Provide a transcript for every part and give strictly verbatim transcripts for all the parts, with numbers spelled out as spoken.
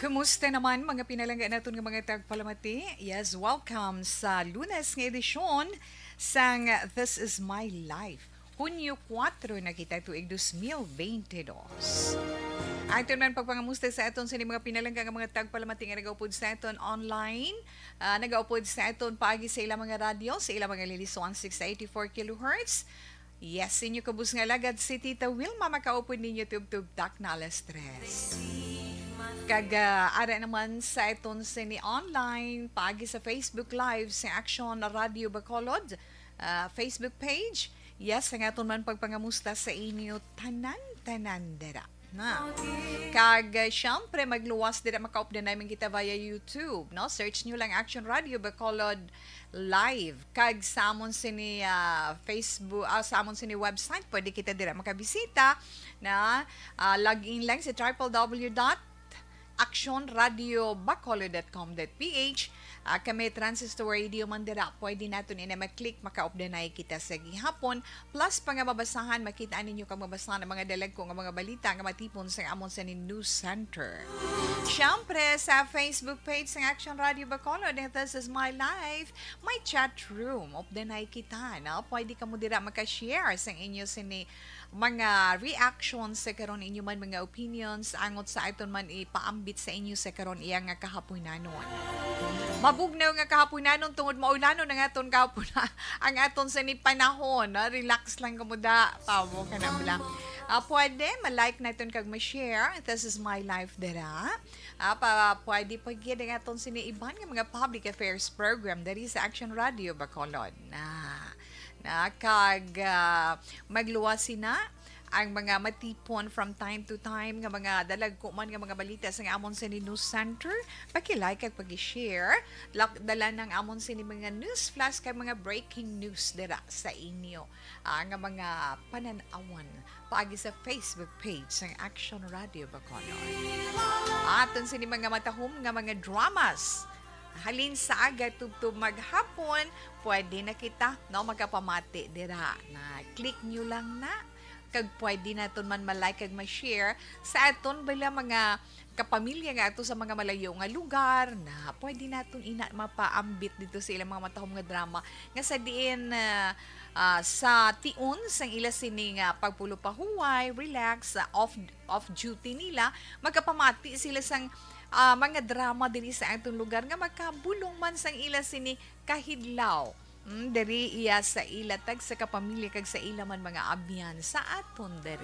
Kumusta naman, mga pinalangga naton nga mga tagpalamati? Yes, welcome sa Lunes nga edisyon sang This Is My Life. Hunyo kuwatro na kita, tuig dos mil bente dos. Aton man pagpangamusta sa aton sa mga pinalangga nga mga tagpalamati nga nagaupod sa aton online, ah, nagaupod sa aton paagi sa ilang mga radyo, sa ilang mga lilisong six eighty-four kilohertz. Yes, inyo kabus nga lagad si Tita Wilma, makaupod ninyo tubtob takna alas tres. Kag, ah, ara naman sa aton sini online, paagi sa Facebook Live sa Action Radio Bacolod, ah, Facebook page. Yes, ang aton man pagpangamusta sa inyo tanan-tanan dira. Na. Kag, ah, syempre, magluwas dira, makaupdanay man kita via YouTube, no? Search nyo lang Action Radio Bacolod Live. Kag sa amon sini, ah, Facebook, ah, sa amon sini website, pwede kita dira makabisita na, ah, log in lang sa triple W dot action radio bacolod dot com dot P H. Ah, kami Transistor Radio man dira, pwede naton ina ma-click, makaupdanay kita sa gihapon. Plus pa nga mabasahan, makita ninyo kag mabasahan ang mga dalagko nga mga balita nga matipon sa amon sa News Center. Siyempre, sa Facebook page sa Action Radio Bacolod, This Is My Life, may chat room. Updanay kita, no? Pwede kamo dira maka-share sa inyo sini mga reactions sa karon, inyo man mga opinions, angot sa aton man ipaambit sa inyo sa karon iya nga kahaponanon. Mabugnaw nga kahaponanon tungod maulanon ang aton kahapon, ang aton sini panahon, no? Relax lang kamo da. Pamo ka na bla. Ah, pwede, ma-like naton kag ma-share. This Is My Life dira. Ah, pa, pwede pa gyud ang aton sini iban nga mga public affairs program diri sa Action Radio Bacolod. Na, na kag, ah, magluwas sina ang mga matipon from time to time nga mga dalagko man nga mga balita sa amon sini News Center. Paki-like kag paki-share. Lak-, dala nang amon sini mga news flash kag mga breaking news dira sa inyo, ah, nga mga panan-awan paagi sa Facebook page sang Action Radio Bacolod. Aton sini mga matahom nga mga dramas. Halin sa aga tubtob maghapon, pwede na kita, no, magkapamati dira. Na click nyo lang na. Kag pwede naton man ma-like kag ma-share sa aton bala mga kapamilya nga ato sa mga malayo nga lugar, na pwede naton ina mapaambit dito sa ilang mga matahom nga drama nga sa diin, ah, ah, sa tion sang ila sini nga pagpulopahuway, relax, ah, off, off duty nila, magkapamati sila sang, ah, mga drama diri sa aton lugar nga makabulong man sang ila sini kahidlaw. Mm, diri iya sa ila tag sa kapamilya kag sa ila man mga abyan sa aton diri.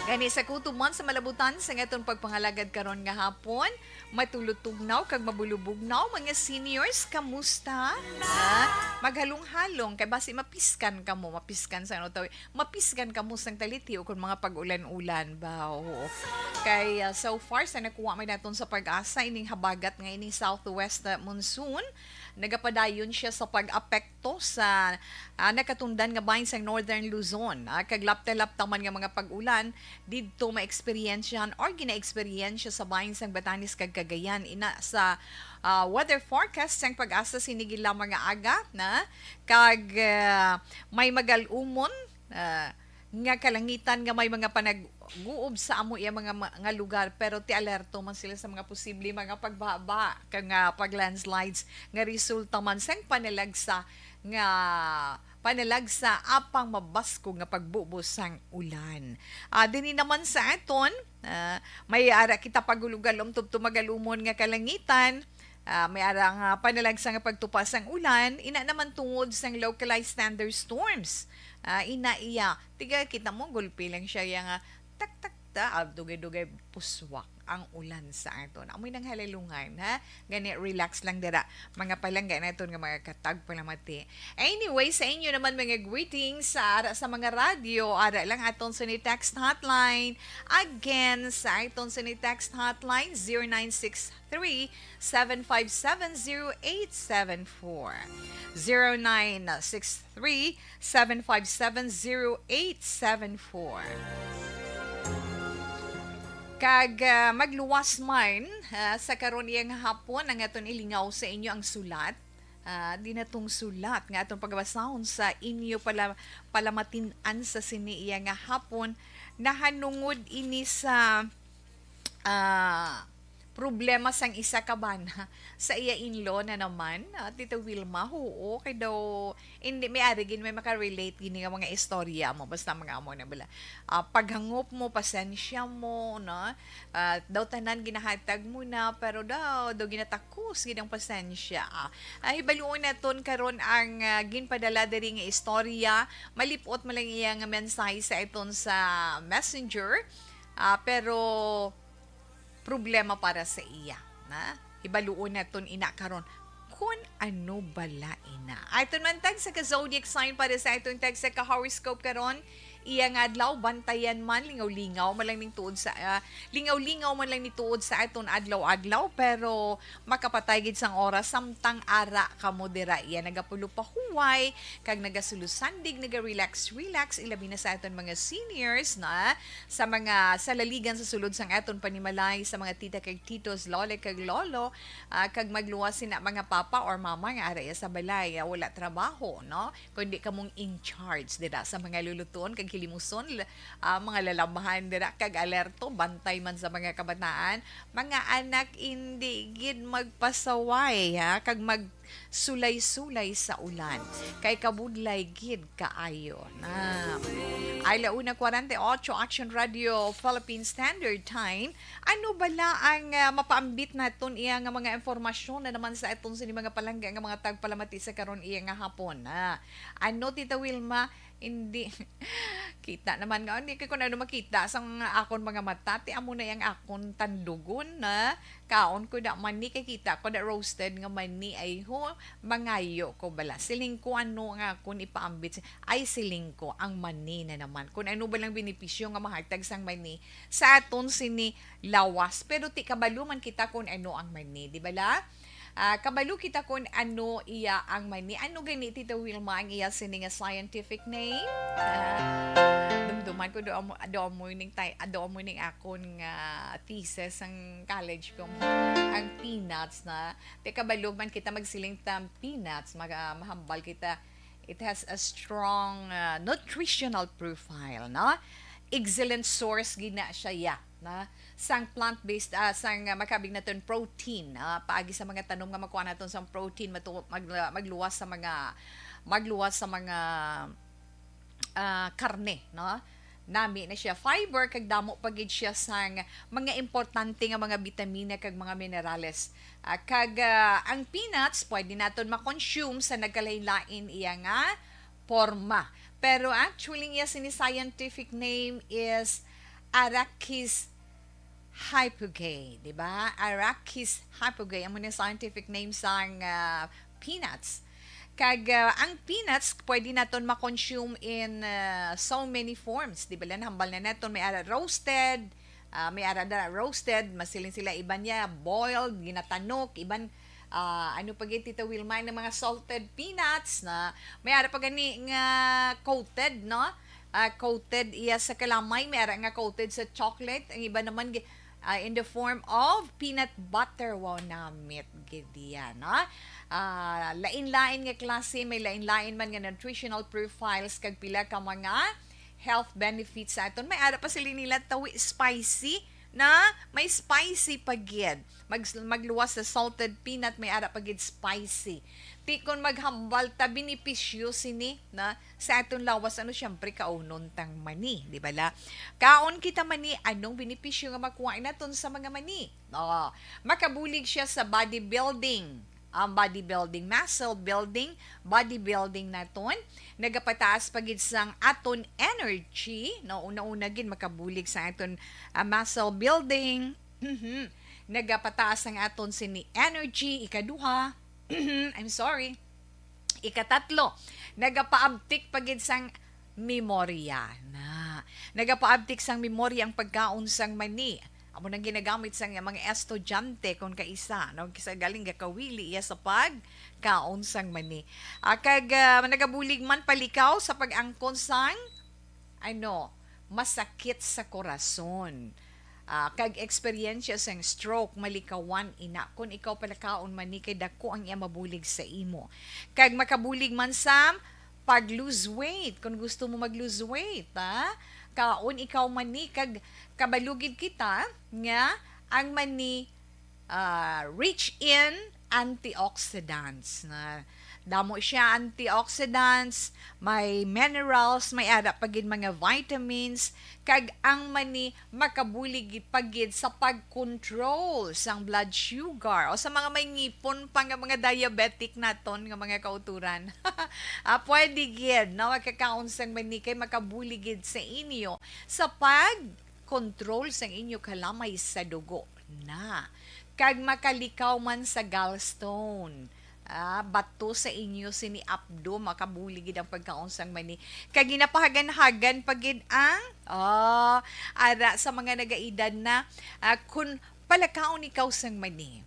Gani sa kutob man sa malabutan sa aton pagpangalagad karon nga hapon, matulotugnaw kag mabulubugnaw, mga seniors, kamusta? Ha? Maghalong-halong kay basi mapiskan kamo, mapiskan sa ano tawag, mapiskan kamo sang taliti o kung mga pag-ulan-ulan ba? Oo. Kay, ah, so far sa nakuha may naton sa pag-asa ining habagat nga ining southwest, ah, monsoon, nagapadayon siya sa pag-apekto sa, ah, nakatundan nga bahin sang Northern Luzon, ah, kag lapta-lapta man nga mga pag-ulan didto maeksperiensyahan or ginaeksperyensya sa bahin sang Batanes kag Cagayan. Ina sa, ah, weather forecast sang pag-asa sinigil lamang nga aga na kag, ah, may magal-umon, ah, nga kalangitan nga may mga panag-uob sa amo iya mga ma-, nga lugar, pero ti alerto man sila sa mga posible mga pagbaba kag nga pag-landslides nga resulta man sang panalagsa nga panalagsa apang mabaskog nga pagbubos sang ulan. Ah, dinhi naman sa aton, ah, may ara kita pagulugalom tubtob magalumon nga kalangitan. Ah, may ara nga panalagsa nga pagtupa sang ulan, ina naman tungod sang localized thunderstorms. Ah, ina iya, tiga kita mo, gulpi lang siya, iya nga, tak, tak, ta, ah, dugay-dugay, puswak ang ulan sa aton. Amoy nang halalungan, ha? Gani, relax lang dira. Mga palangga naton nga mga katag palamati. Anyway, sa inyo naman mga greetings sa ara sa mga radyo, ara lang aton sa ni text hotline. Again, sa aton sa ni text hotline, zero nine six three, seven five seven, zero eight seven four. Zero nine six three, seven five seven, zero eight seven four. Kag, ah, magluwas man, ah, sa karon iya nga hapon ang aton ilingaw sa inyo ang sulat. Ah, di na tong sulat nga aton pagbasahon sa inyo pala, palamatin-an sa sini iya nga hapon. Nahanungod ini sa ah, problema sang isa ka bana sa iya in-law na naman, ah, Tita Wilma, huo, kay daw, hindi, may ari gid, may maka-relate gini nga mga istorya mo, basta mga amo na bala. Ah, paghangop mo, pasensya mo, no? Ah, daw tanan ginahatag mo na, pero daw, daw ginatakos gid ang pasensya. Ah, ah, hibaluon naton karon ang, ah, ginpadala diri nga istorya. Malipot man lang iya nga mensahe sa aton sa messenger. Ah, pero problema para sa iya, na? Hibaluon naton ina karon kun ano bala ina. Aton man tag sa ka zodiac sign para sa aton tag sa ka horoscope karon. Iya nga adlaw, bantayan man, lingaw-lingaw man lang ning tuod sa, ah, lingaw-lingaw man lang ni tuod sa aton adlaw-adlaw, pero makapatay gid sang oras samtang ara kamo dira. Iya nagapulo pa huway, kag nagasulusandig, naga-relax-relax, ilabi na sa aton mga seniors, na, sa mga salaligan sa sulod sang aton panimalay, sa mga tita kag titos, lola kag lolo, ah, kag magluwas sina mga papa or mama nga ara iya sa balay, ah, wala trabaho, no? Kundi kamong in charge dira sa mga lulutuon kag hilimuson, l-, ah, mga lalabhan dira kag alerto, bantay man sa mga kabataan, mga anak, indi gid magpasaway, ha, kag mag sulay-sulay sa ulan, kay kabudlay gid kaayo na. Ay, la una cuarenta y ocho, Action Radio Philippine Standard Time. Ano bala ang, ah, mapaambit naton iya nga mga impormasyon na naman sa aton sini mga palangga nga mga tagpalamati sa karon iya nga hapon, ah? Ano, Tita Wilma? Hindi. Kita naman nga, hindi ko na ano makita sa mga akon mga mata. Ti amo na yang akon tandugon na kaon ko da mani, kay kita ko da roasted nga mani. Ay ho, mangayo ko bala. Siling ko ano nga akon ipaambit. Ay, siling ko, ang mani na naman. Kung ano ba lang benepisyo nga mahatag sang mani sa aton sini lawas. Pero ti kabalo man kita kung ano ang mani, di bala? Ah, kabalo kita kung ano iya ang mani. Ano gani, Tita Wilma, ang iya sini nga scientific name? Ah, dumduman ko, do amo, do amo ning tay-, do amo ning akon nga thesis sang college ko. Ang peanuts na. Te, kabalo man kita magsiling ta peanuts, mag-, ah, mahambal kita. It has a strong, ah, nutritional profile, no? Excellent source gid na siya, ya, na sang plant-based, ah, sang, ah, makabig naton protein, ah, paagi sa mga tanom nga makuha naton sang protein, matu-, mag-, magluwas sa mga, magluwas sa mga, ah, karne, no? Nami na siya fiber, kag damo pa gid siya sang mga importante nga mga bitamina kag mga minerales. Ah, kag, ah, ang peanuts, pwede naton ma-consume sa nagkalain-lain iya nga porma. Pero actually, iya sini scientific name is Arachis hypogae, di ba? Arachis hypogae, amo ni scientific name sang, ah, peanuts. Kag, ah, ang peanuts, pwede naton ma-consume in, ah, so many forms. Di ba, lang hambal na naton, may ara roasted, ah, may ara da roasted, masiling sila, iban niya boiled, ginatanok, iban, ah, ano pa gid, Tita Wilma, ng mga salted peanuts na may ara pa gani nga coated, no? Ah, coated iya sa kalamay, may ara nga coated sa chocolate, ang iba naman gi-, ah, in the form of peanut butter. Wow, namit gid iya, no? Ah, lain-lain nga klase, may lain-lain man nga nutritional profiles kag pila ka mga health benefits sa aton. May ara pa sila nila tawi spicy, na may spicy pa gid. Mag-, magluwas sa salted peanut, may ara pa gid spicy. Ti kon maghambal ta, benepisyo sini na sa aton lawas, ano, siyempre, kaunon tang mani, di ba la? Kaon kita mani, anong benepisyo nga makuha naton sa mga mani? Oh, makabulig siya sa bodybuilding. Ang bodybuilding, muscle building, bodybuilding naton, nagapataas pa gid sang aton energy, no? Una-una gid makabulig sa aton, ah, muscle building. Mhm. Nagapataas ang aton sini energy, ikaduha. I'm sorry. Ikatatlo, nagapaabtik pa gid sang memorya na. Nagapaabtik sang memorya ang pagkaon sang mani. Amo nang ginagamit sang mga estudyante kon kaisa, no? Kisa galing gakawili iya sa pagkaon sang mani. Ah, kag, ah, nagabulig man palikaw sa pag-angkon sang, ano, masakit sa korason. Ah, kag eksperyensya sang stroke, malikawan ina kon ikaw palakaon mani kay dako ang iya mabulig sa imo. Kag makabulig man sa pag-lose weight, kung gusto mo mag-lose weight, ha? Kaon ikaw mani, kag kabalo gid kita nga Ang mani, ah, rich in antioxidants. Na damo siya antioxidants, may minerals, may ara pa gid mga vitamins, kag ang mani makabulig gid pa gid sa pag-control sang blood sugar. O sa mga may ngipon pa nga mga diabetic naton nga mga kauturan, ah, pwede gid, no, makakaon sang mani kay makabulig gid sa inyo sa pag control sang inyo kalamay sa dugo na, kag makalikaw man sa gallstone. Ah, bato sa inyo sini apdo, makabulig gid ang pagkaon sang mani. Kag ginapahagan-hagan pa gid ang, ah, ara sa mga nagaedad na, ah, kun palakaon ikaw sang mani,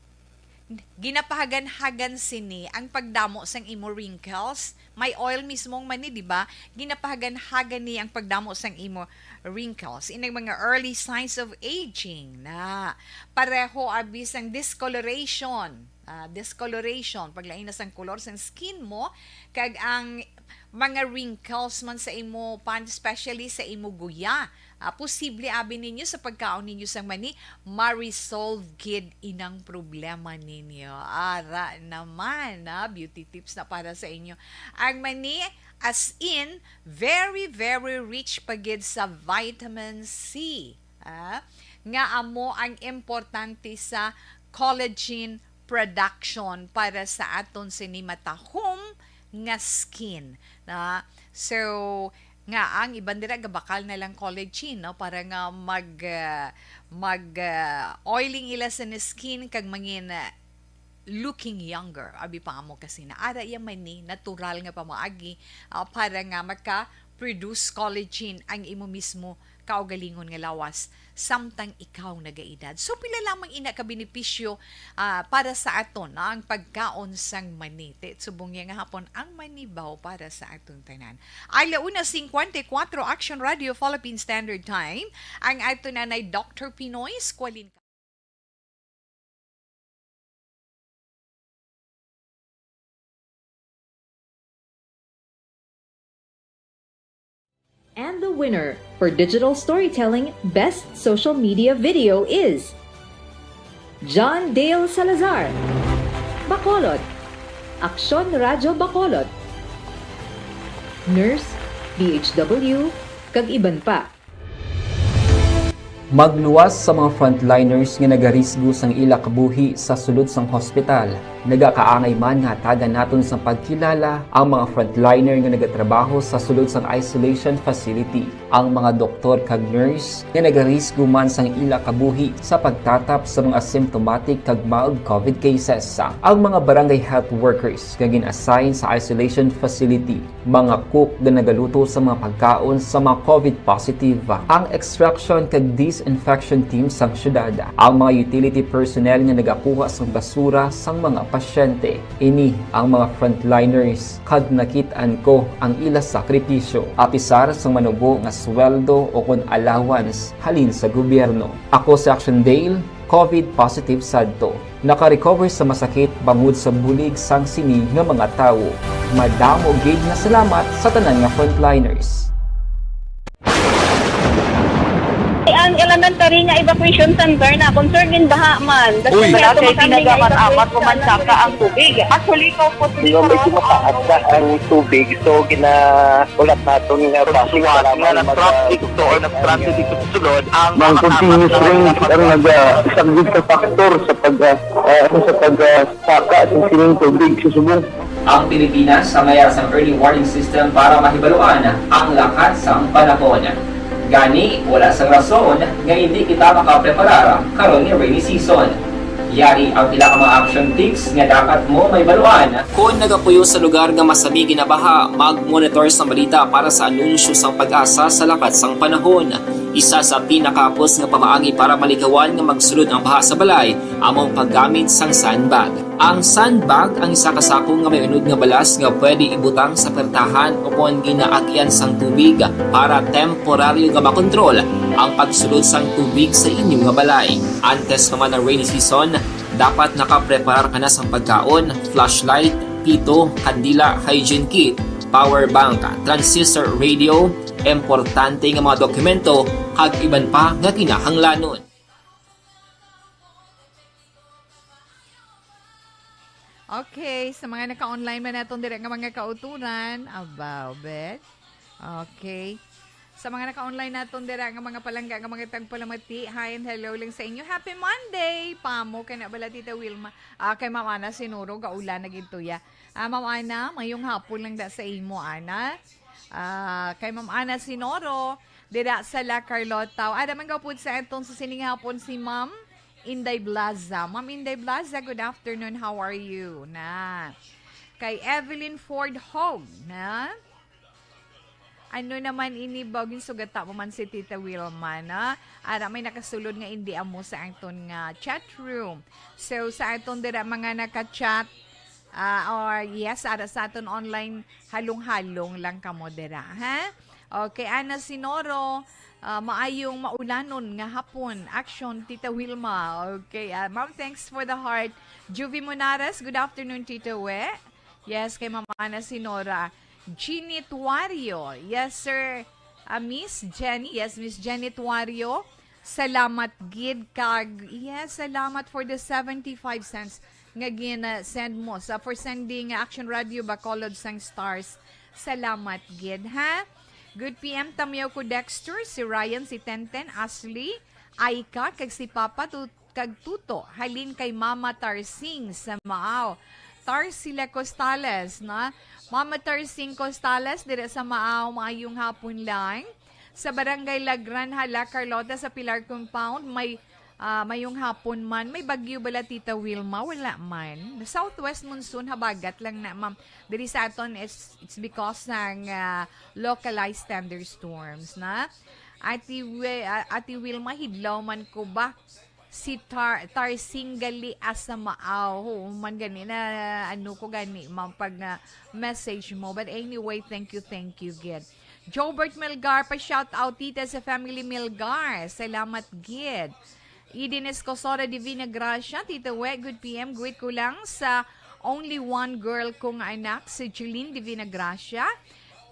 ginapahagan-hagan sini ang pagdamo sang imo wrinkles. May oil mismo ang mani, di ba? Ginapahagan-hagan ni ang pagdamo sang imo wrinkles. Inang mga early signs of aging na pareho abi sang discoloration. Ah, discoloration, paglain na sang kolor sang skin mo, kag ang mga wrinkles man sa imo pan, especially sa imo guya. Ah, posible abi ninyo sa pagkaon ninyo sang mani, ma-resolve gid inang problema ninyo. Ara naman, ah, beauty tips na para sa inyo. Ang mani, as in, very, very rich pa gid sa vitamin C, ah, nga amo ang importante sa collagen production para sa aton sini matahom nga skin, na. So, nga ang iban dira gabakal na lang collagen, no, para nga mag, ah, mag, ah, oiling ila sa skin kag mangin, ah, looking younger. Abi pa mo kasi na ara iya man ni natural nga pamaagi, ah, para nga maka-produce collagen ang imo mismo kaugalingon nga lawas samtang ikaw nagaedad. So, pila lamang ina ka benepisyo, ah, para sa aton, no, ang pagkaon sang mani. Ti, subong niya nga hapon ang manibaw para sa aton tanan. Ay, la una cincuenta y cuatro, Action Radio Philippine Standard Time. Ang ato nanay, Doctor Pinoy, Squalin. And the winner for digital storytelling best social media video is John Dale Salazar, Bacolod, Aksyon Radyo Bacolod, Nurse, D H W, kag iban pa. Magluwas sa mga frontliners nga nagarisgo sang ila kabuhi sa sulod sang hospital. Nagakaangay man nga hatagan naton sang pagkilala ang mga frontliner nga nagatrabaho sa sulod sang isolation facility, ang mga doktor kag nurse nga nagarisgo man sang ila kabuhi sa pagtatap sa mga symptomatic kag mild covid cases, ang mga barangay health workers nga gin-assign sa isolation facility, mga cook nga nagaluto sa mga pagkaon sa mga covid positive, ang extraction kag disinfection team sang syudad, ang mga utility personnel nga nagakuha sang basura sang mga pasyente. Ini ang mga frontliners, kag nakit-an ko ang ila sakripisyo, apisar sang manubo nga sweldo o kon allowance halin sa gobyerno. Ako si Action Dale, covid positive sadto. Naka-recover sa masakit bangod sa bulig sang sini nga mga tawo. Madamo gid nga salamat sa tanan nga frontliners. Ang elementary nga evacuation center na concern in baha man. Uy. Wala kay pinagaman-amat ko man saka ang tubig. Actually, ikaw po, medyo mataas na ang tubig. So, gina-, ulat naton nga traffic, salamat nga nag-traffic to or nag-traffic dito sa sulod, ang mga continuous rain ang nagasaglit sa factor sa pag, ah, ah, sa pag, ah, saka sa sining tubig sa subong. Ang Pilipinas ang mayara sang early warning system para mahibaluan ang lakat sang panahon. Gani, wala sang rason nga hindi kita makapreparar karon nga rainy season. Yari ang pila ka mga action tips nga dapat mo mahibaluan. Kon nagapuyo sa lugar nga masami ginabaha, mag-monitor sang balita para sa anunsyo sang PAGASA sa lakat sang panahon. Isa sa pinakahapos nga pamaagi para malikawan nga magsulod ang baha sa balay amo ang paggamit sang sandbag. Ang sandbag ang isa ka sako nga may unod nga balas nga pwede ibutang sa pertahan o kon ginaagyan sang tubig para temporaryo nga makontrol ang pagsulod sang tubig sa inyo nga balay. Antes pa man ang rainy season, dapat nakapreparar ka na sang pagkaon, flashlight, pito, kandila, hygiene kit, power bank, transistor radio, importante nga mga dokumento, kag iban pa nga kinahanglanon. Okay, sa mga naka-online man naton dira nga mga kauturan, abaw, bet. Okay. Sa mga naka-online naton dira nga mga palangga nga mga tagpalamati, hi and hello lang sa inyo. Happy Monday! Pamo ka na bala, Tita Wilma. Ah, kay Ma'am Ana Sinuro, gaulan na gid to, ya. Ah, Ma'am Ana, mayong hapon lang da sa imo, Ana. Ah, kay Ma'am Ana Sinoro, dira sa La Carlota. Ada man gapod sa atong sa sining hapon si Ma'am Inday Blaza. Ma'am Inday Blaza, good afternoon. How are you? Na. Kay Evelyn Ford Hogg, na. Ano naman ini, ba, ginsugata mo man si Tita Wilma, na? Ara may nakasulod nga hindi amo sa aton nga chat room. So, sa aton dira mga naka-chat, ah, or yes, ara sa aton online, halong-halong lang kamo dira, ha? Okay, Ana Sinoro, ah, maayong maulanon nga hapon. Action, Tita Wilma. Okay, ah, ma'am, thanks for the heart. Juvie Monares, good afternoon, Tita We. Yes, kay Ma'am Ana Sinora. Jeannie Tuario. Yes, sir. Ah, Miss Jenny. Yes, Miss Jenny Tuario. Salamat gid kag, yes, salamat for the seventy-five cents nga gin-send mo sa, for sending, uh, Action Radio Bacolod sang stars. Salamat gid, ha? Good P M, tamiyaw ko Dexter, si Ryan, si Tenten, Ashley, Aika, kag si Papa, tu-, kag Tuto, halin kay Mama Tarsing sa Maaw. Tarsila Costales, na? Mama Tarsing Costales, dira sa Maaw, maayong hapon lang. Sa Barangay Lagran, hala, Carlota, sa Pilar Compound, may, ah, mayong hapon man. May bagyo bala, Tita Wilma? Wala man. Southwest monsoon, habagat lang na, ma'am. Diri sa aton, it's, it's because ng, ah, localized thunderstorms, na? Ate We-, ah, Ate Wilma, hidlaw man ko ba? Si Tar-, Tarsing gali asa Maaw. Oo man gani na, ano ko gani, ma'am, pag na message mo. But anyway, thank you, thank you, gid. Jobert Melgar, pa shout out, tita, sa family Melgar. Salamat, gid. Eden Escosora, Divina Gracia, Tita We, good P M. Greet ko lang sa only one girl kong anak, si Jeline Divina Gracia.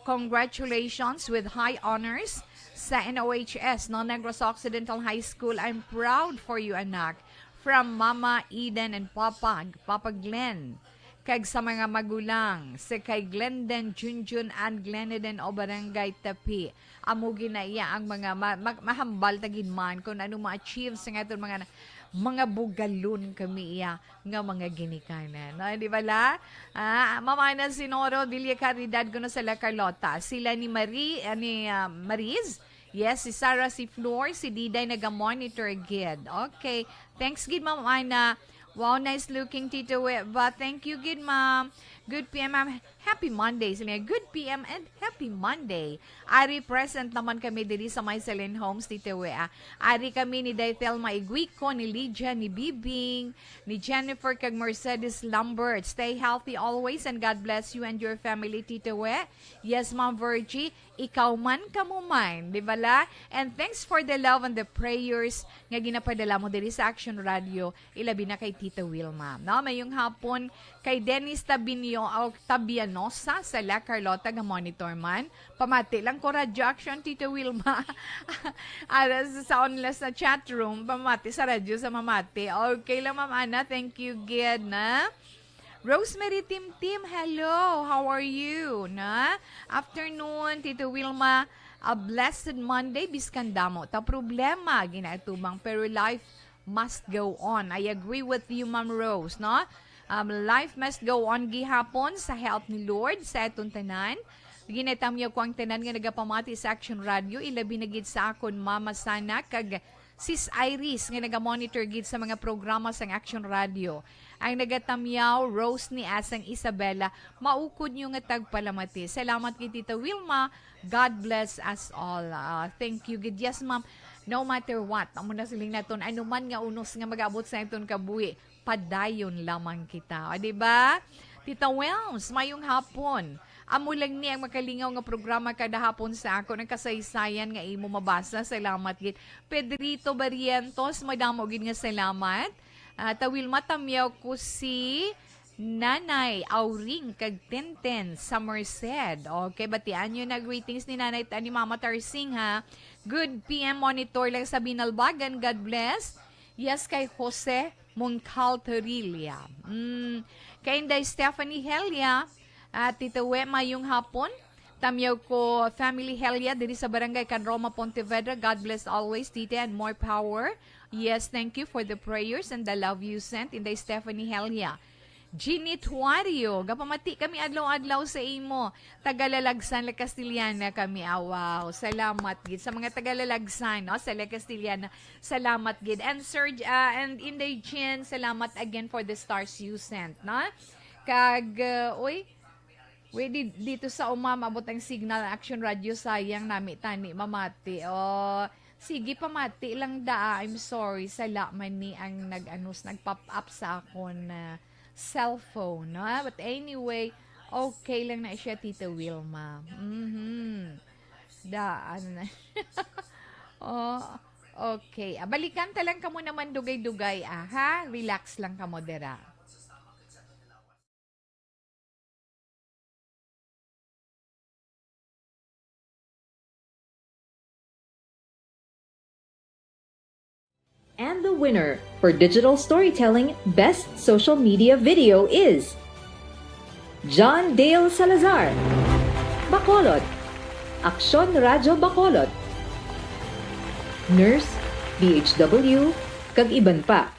Congratulations with high honors sa N O H S, no, Negros Occidental High School. I'm proud for you, anak. From Mama Eden and Papa, Papa Glenn. Kag sa mga magulang, si kay Glendon, Junjun, and Gleneden o Barangay Tapi. Amo gina iya ang mga ma-, ma-, mahambal ta gid man kung ano ma-achieve sa aton mga na-, mga bugalon kami iya nga mga ginikanan. No, di ba la? Ah, Mama na Sinoro, Villa Caridad, kuno sa La Carlota. Sila ni Marie, ah, ni, ah, Mariz. Yes, si Sarah, si Flor, si Diday naga-monitor gid. Okay. Thanks gid, Ma'am Ana. Wow, nice looking, Tito Weba. Thank you gid, ma'am. Good P M, ma'am. Happy Monday. Sila, good P M and happy Monday. Ari present naman kami diri sa May Selen Homes, Tito Wea. Ari kami ni Daythel Maiguico, ni Lydia, ni Bibing, ni Jennifer, kag Mercedes Lambert. Stay healthy always and God bless you and your family, Tito We. Yes, Ma'am Virgie, ikaw man, kamo man, di ba la? And thanks for the love and the prayers nga ginapadala mo diri sa Action Radio, ilabi na kay Tita Wilma. No, mayong hapon kay Dennis Tabinio, o Tabianosa sa La Carlota nga monitor man. Pamati lang ko, Radyo Action, Tita Wilma. Ara sa, sa online sa chat room, pamati sa radyo sa mamati. Okay lang, Ma'am Ana. Thank you gid, na. Rosemary Tim Tim, hello. How are you? Na? Afternoon, Tito Wilma. A blessed Monday, biskan damo ta problema ginaatubang, pero life must go on. I agree with you, Ma'am Rose, no? Um, life must go on gihapon sa help ni Lord sa aton tanan. Ginatamyaw ko ang tanan nga nagapamati sa Action Radio, ilabi na gid sa akon mama sana kag Sis Iris nga nagamonitor gid sa mga programa sang Action Radio. Ang nagatamyaw, Rose ni Asang Isabela, maukod nyo nga tagpalamati. Salamat kay Tita Wilma. God bless us all. Ah, thank you gid. Yes, ma'am. No matter what, amo na siling naton, ano man nga unos nga mag-abot sa aton kabuhi, padayon lamang kita. O, di ba? Tita Wells, mayong hapon. Amo lang ni ang makalingaw nga programa kada hapon sa akon, ang kasaysayan nga imo mabasa. Salamat gid. Pedrito Barrientos, madamo gid nga salamat. Ah, Tawil, matamyaw ko si Nanay Auring kag Tenten sa Merced. Okay, batian nyo na greetings ni Nanay, ni Mama Tarsing, ha. Good P M monitor lang sa Binalbagan. God bless. Yes, kay Jose Moncal Torilla. Mm, Kay Inday Stephanie Helia, ah, Tita We, mayong hapon. Tamyaw ko, family Helia, diri sa Barangay Can Roma, Pontevedra. God bless always, Tita, and more power. Yes, thank you for the prayers and the love you sent, Inday Stephanie Helia. Jeannie Tuario, gapamati kami adlaw-adlaw sa imo. Taga Lalagsan, La Castellana kami. Ah, wow. Salamat gid sa mga taga Lalagsan, no? Sa La Castellana, salamat gid. And Sir, ah, and Inday Jean, salamat again for the stars you sent, no? Kag, uh, uy, wait, di-, dito sa uma, maabot ang signal, Action Radio, sayang nami tani mamati. Oh, sige, pamati lang da. I'm sorry, sala man ni ang nag-, ano, nag-pop up sa akon na cellphone, no? But anyway, okay lang na siya, Tita Wilma. Mhm. Da, ano na. Oh, okay. Ah, balikan ta lang kamo naman dugay-dugay, ah, ha? Relax lang kamo dira. And the winner for digital storytelling best social media video is John Dale Salazar, Bacolod, Aksyon Radyo Bacolod, Nurse, D H W, kag iban pa.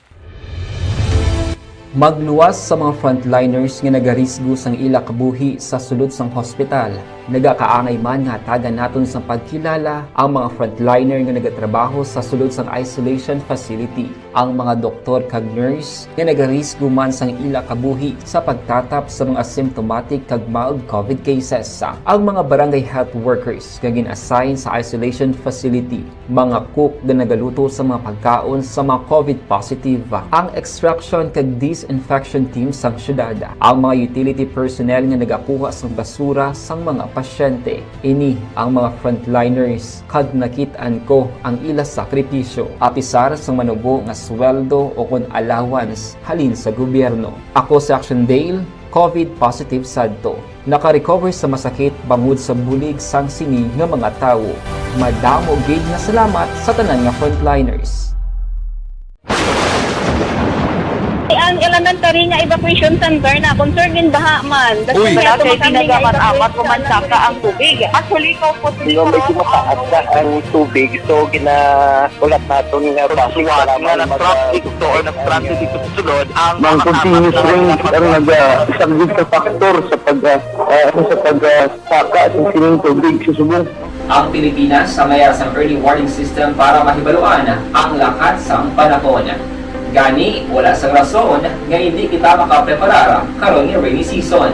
Magluwas sa mga frontliners nga nagarisgo sang ila kabuhi sa sulod sang hospital. Nagakaangay man nga hatagan naton sang pagkilala ang mga frontliner nga nagatrabaho sa sulod sang isolation facility, ang mga doktor kag nurse nga nagarisgo man sang ila kabuhi sa pagtatap sa mga symptomatic kag mild covid cases, ang mga barangay health workers nga gin-assign sa isolation facility, mga cook nga nagaluto sa mga pagkaon sa mga covid positive, ang extraction kag disinfection team sang syudad, ang mga utility personnel nga nagakuha sang basura sang mga pasyente. Ini ang mga frontliners kag nakit-an ko ang ila sakripisyo. Apisar sang manubo nga sweldo o kon allowance halin sa gobyerno. Ako si Action Dale, covid positive sadto. Naka-recover sa masakit bangod sa bulig sang sini nga mga tawo. Madamo gid nga salamat sa tanan nga frontliners. Ang elementary nga evacuation center na concern gin baha man. Uy. Wala kay tinaga man amat ko man saka ang tubig. Actually, ko po. Medyo mataas na ang tubig, so gina-, ulat naton nga basi nga nag-traffic to or nag-transit dito sa sulod ang mga continuous rains ang nag-, ah, isang big factor sa pag, ah, ah, sa pag, ah, saka sa sining tubig sa subong. Ang Pilipinas ang may sang early warning system para mahibaluan ang lakat sang panahon. Gani, wala sang rason nga hindi kita makapreparar karon nga rainy season.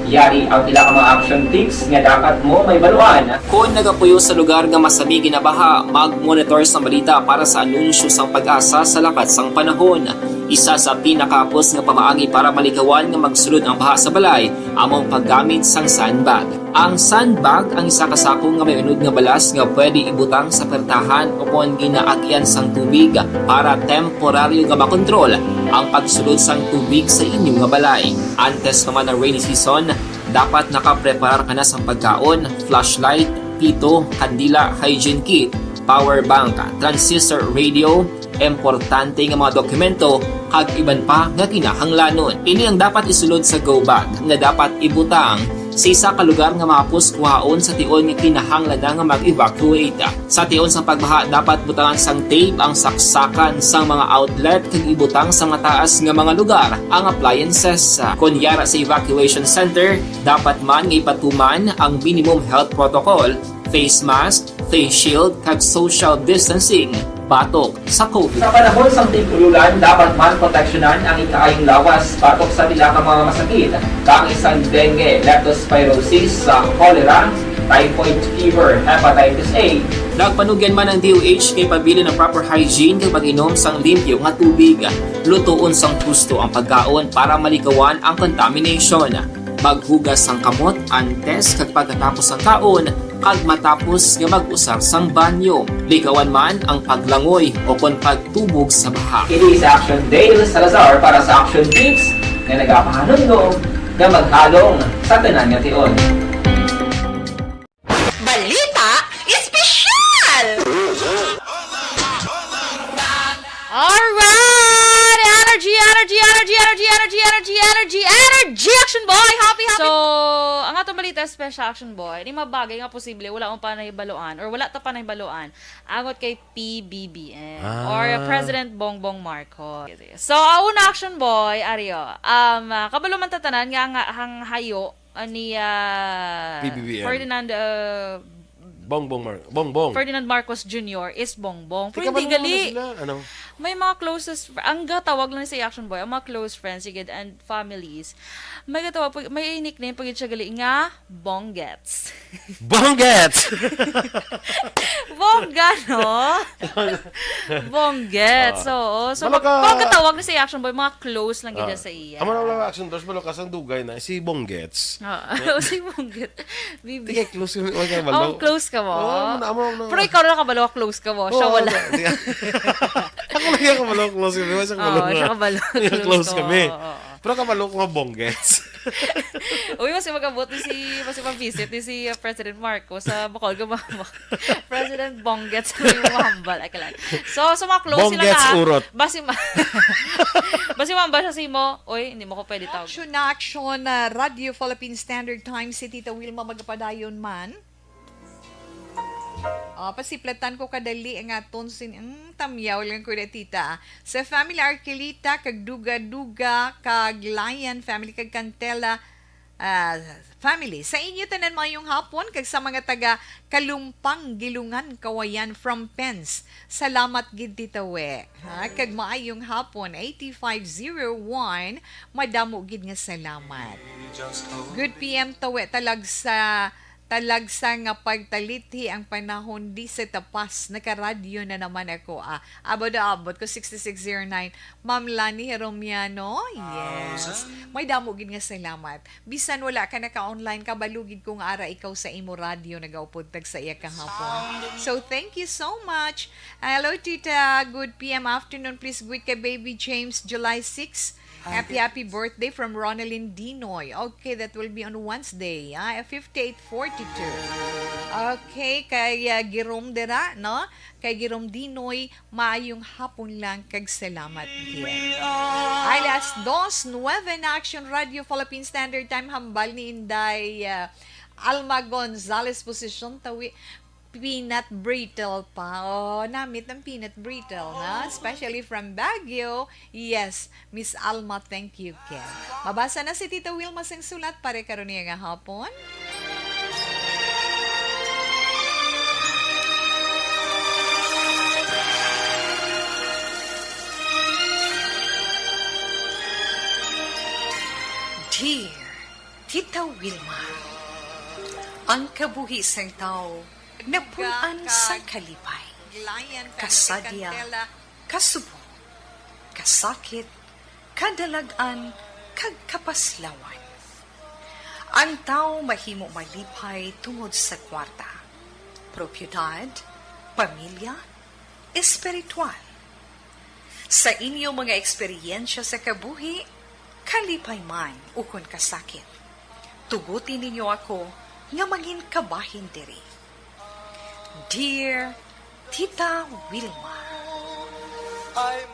Yari ang pila ka mga action tips nga dapat mo mahibaluan. Kon nagapuyo sa lugar nga masami ginabaha, mag-monitor sang balita para sa anunsyo sang PAGASA sa lakat sang panahon. Isa sa pinakahapos nga pamaagi para malikawan nga magsulod ang baha sa balay amo ang paggamit sang sandbag. Ang sandbag ang isa ka sako nga may unod nga balas nga pwede ibutang sa pertahan ukon ginaagian sang tubig para temporaryo nga makontrol ang pagsulod sang tubig sa inyo nga balay. Antes pa man ang rainy season, dapat nakapreparar ka na sang pagkaon, flashlight, pito, kandila, hygiene kit, power bank, transistor radio, importante nga mga dokumento, kag iban pa nga kinahanglanon. Ini ang dapat isulod sa go bag nga dapat ibutang sa isa ka lugar nga mahapos kuhaon sa tion nga kinahanglan na nga mag-evacuate. Sa tion sang pagbaha, dapat butangan sang tape ang saksakan sang mga outlet kag ibutang sa mataas nga mga lugar ang appliances. Kon yara sa evacuation center, dapat man nga ipatuman ang minimum health protocol, face mask, face shield, kag social distancing batok sa covid. Sa panahon sang tig-ulan, dapat man proteksyonan ang ikaayong lawas batok sa pila ka mga masakit, kaangay sang dengue, leptospirosis, sa cholera, typhoid fever, hepatitis A. Nagpanugyan man ang D O H kay pabilin ang proper hygiene kag pag-inom sang limpyo nga tubig. Lutoon sang husto ang pagkaon para malikawan ang contamination. Maghugas sang kamot antes kag pagkatapos sang kaon, kag matapos nga mag-usar sang banyo. Likawan man ang paglangoy ukon pagtubog sa baha. Ini si Action Dale Salazar para sa Action Tips nga nagapahanumdom nga maghalong sa tanan nga tion. Balita Espesyal! Alright! Energy, energy, energy, energy, energy, energy, energy, energy, energy! Special Action Boy, ni mga bagay nga posible wala mo pa nahibaluan or wala ta pa nahibaluan angot kay P B B M Ah. or President Bongbong Marcos. So, ah, una, Action Boy, Ario, um, ah, kabalo man ta tanan nga ang, ang hayo, ah, ni, ah, P B B M. Ferdinand, ah, Bongbong Mar-, Bongbong. Ferdinand Marcos Junior is Bongbong. Pero hindi Ikabalungan gali. na sila. Ano? May mga closest fr-, ang gatawag lang sa Action Boy, ang mga close friends, sigid, and families. May gatawag, may nickname pa gid siya gali nga Bonggets. Bonggets! Bongga, no? Bonggets, Ah. oo. So, Balo mag-, ka- pagkatawag ni sa Action Boy, mga close lang gid Ah. sa iya. Amo na lang Action Boy, balo ka sang dugay na, si Bonggets. Oo. Si Bonggets. Bibi. Tingay, close kami. Wala ka balo. Oh, close ka mo? Oo, amo na, amo na. Pero ikaw na nakabalo, close ka mo. Siya Oo, wala. Di-, ako lang yung kabalo, close kami. Wala siyang Oo, kabalo nga. Siya kabalo, Yung close close ka mo. kami. Oo, oo. Pero kabalo ko nga Bonggets. Uy, mas mag-abot ni si, mas mag-visit ni si, uh, President Marcos sa Bacolod, Gumama. President Bonggets, may humambal. Ay, kalan. So, so mga close sila Bonggets na. Urot. Basi ma-, basi humambal siya sa imo. Uy, hindi mo ko pwede tawag. Action na action, uh, Radio Philippine Standard Time, si Tita Wilma magapadayon man. Ah, pasiplatan ko kadali ang aton sin-, mm, tamyaw lang ko na, tita. Sa family Arquilita, kag Duga-Duga, kag Lion family, kag Cantela, ah, family. Sa inyo tanan, mayong hapon, kag sa mga taga Kalumpang, Gilungan, Kawayan, from Pens. Salamat gid, Tita We. Ha? Kag maayong hapon, eighty-five zero one, madamo gid nga salamat. Good P M, Tawe, talag sa Talagsa nga pagtalithi ang panahon, di sa tapas, nakaradyo na naman ako, ah. Abot na abot ko, sixty-six zero nine. Ma'am Lani Heromiano, yes. May damo gid nga salamat. Bisan wala ka naka-online, kabalo gid ko nga ara ikaw sa imo radyo, nagaupod tag sa iya kahapon. So, thank you so much. Hello, Tita. Good P M afternoon. Please greet kay Baby James, July six. Happy, happy birthday from Ronaldin Dinoy. Okay, that will be on Wednesday, ah, fifty-eight forty-two. Okay, kay, ah, Girom dira, no? Kay Girom Dinoy, maayong hapon lang kag salamat gid. Ay, alas dos nuebe na, Action Radio Philippine Standard Time, hambal ni Inday, ah, Alma Gonzalez, posisyon tawi, peanut brittle pa. Oh, namit ang peanut brittle, na? Especially from Baguio. Yes, Miss Alma, thank you, Ken. Mabasa na si Tita Wilma sing sulat para karon niya nga hapon. Dear Tita Wilma, ang kabuhi sang tawo napun-an sang kalipay, kasadya, kasubo, kasakit, kadalag-an, kag kapaslawan. Ang tawo mahimo malipay tungod sa kwarta, propiedad, pamilya, espiritual. Sa inyo mga eksperyensya sa kabuhi, kalipay man ukon kasakit, tuguti ninyo ako nga mangin kabahin diri. Dear Tita Wilma.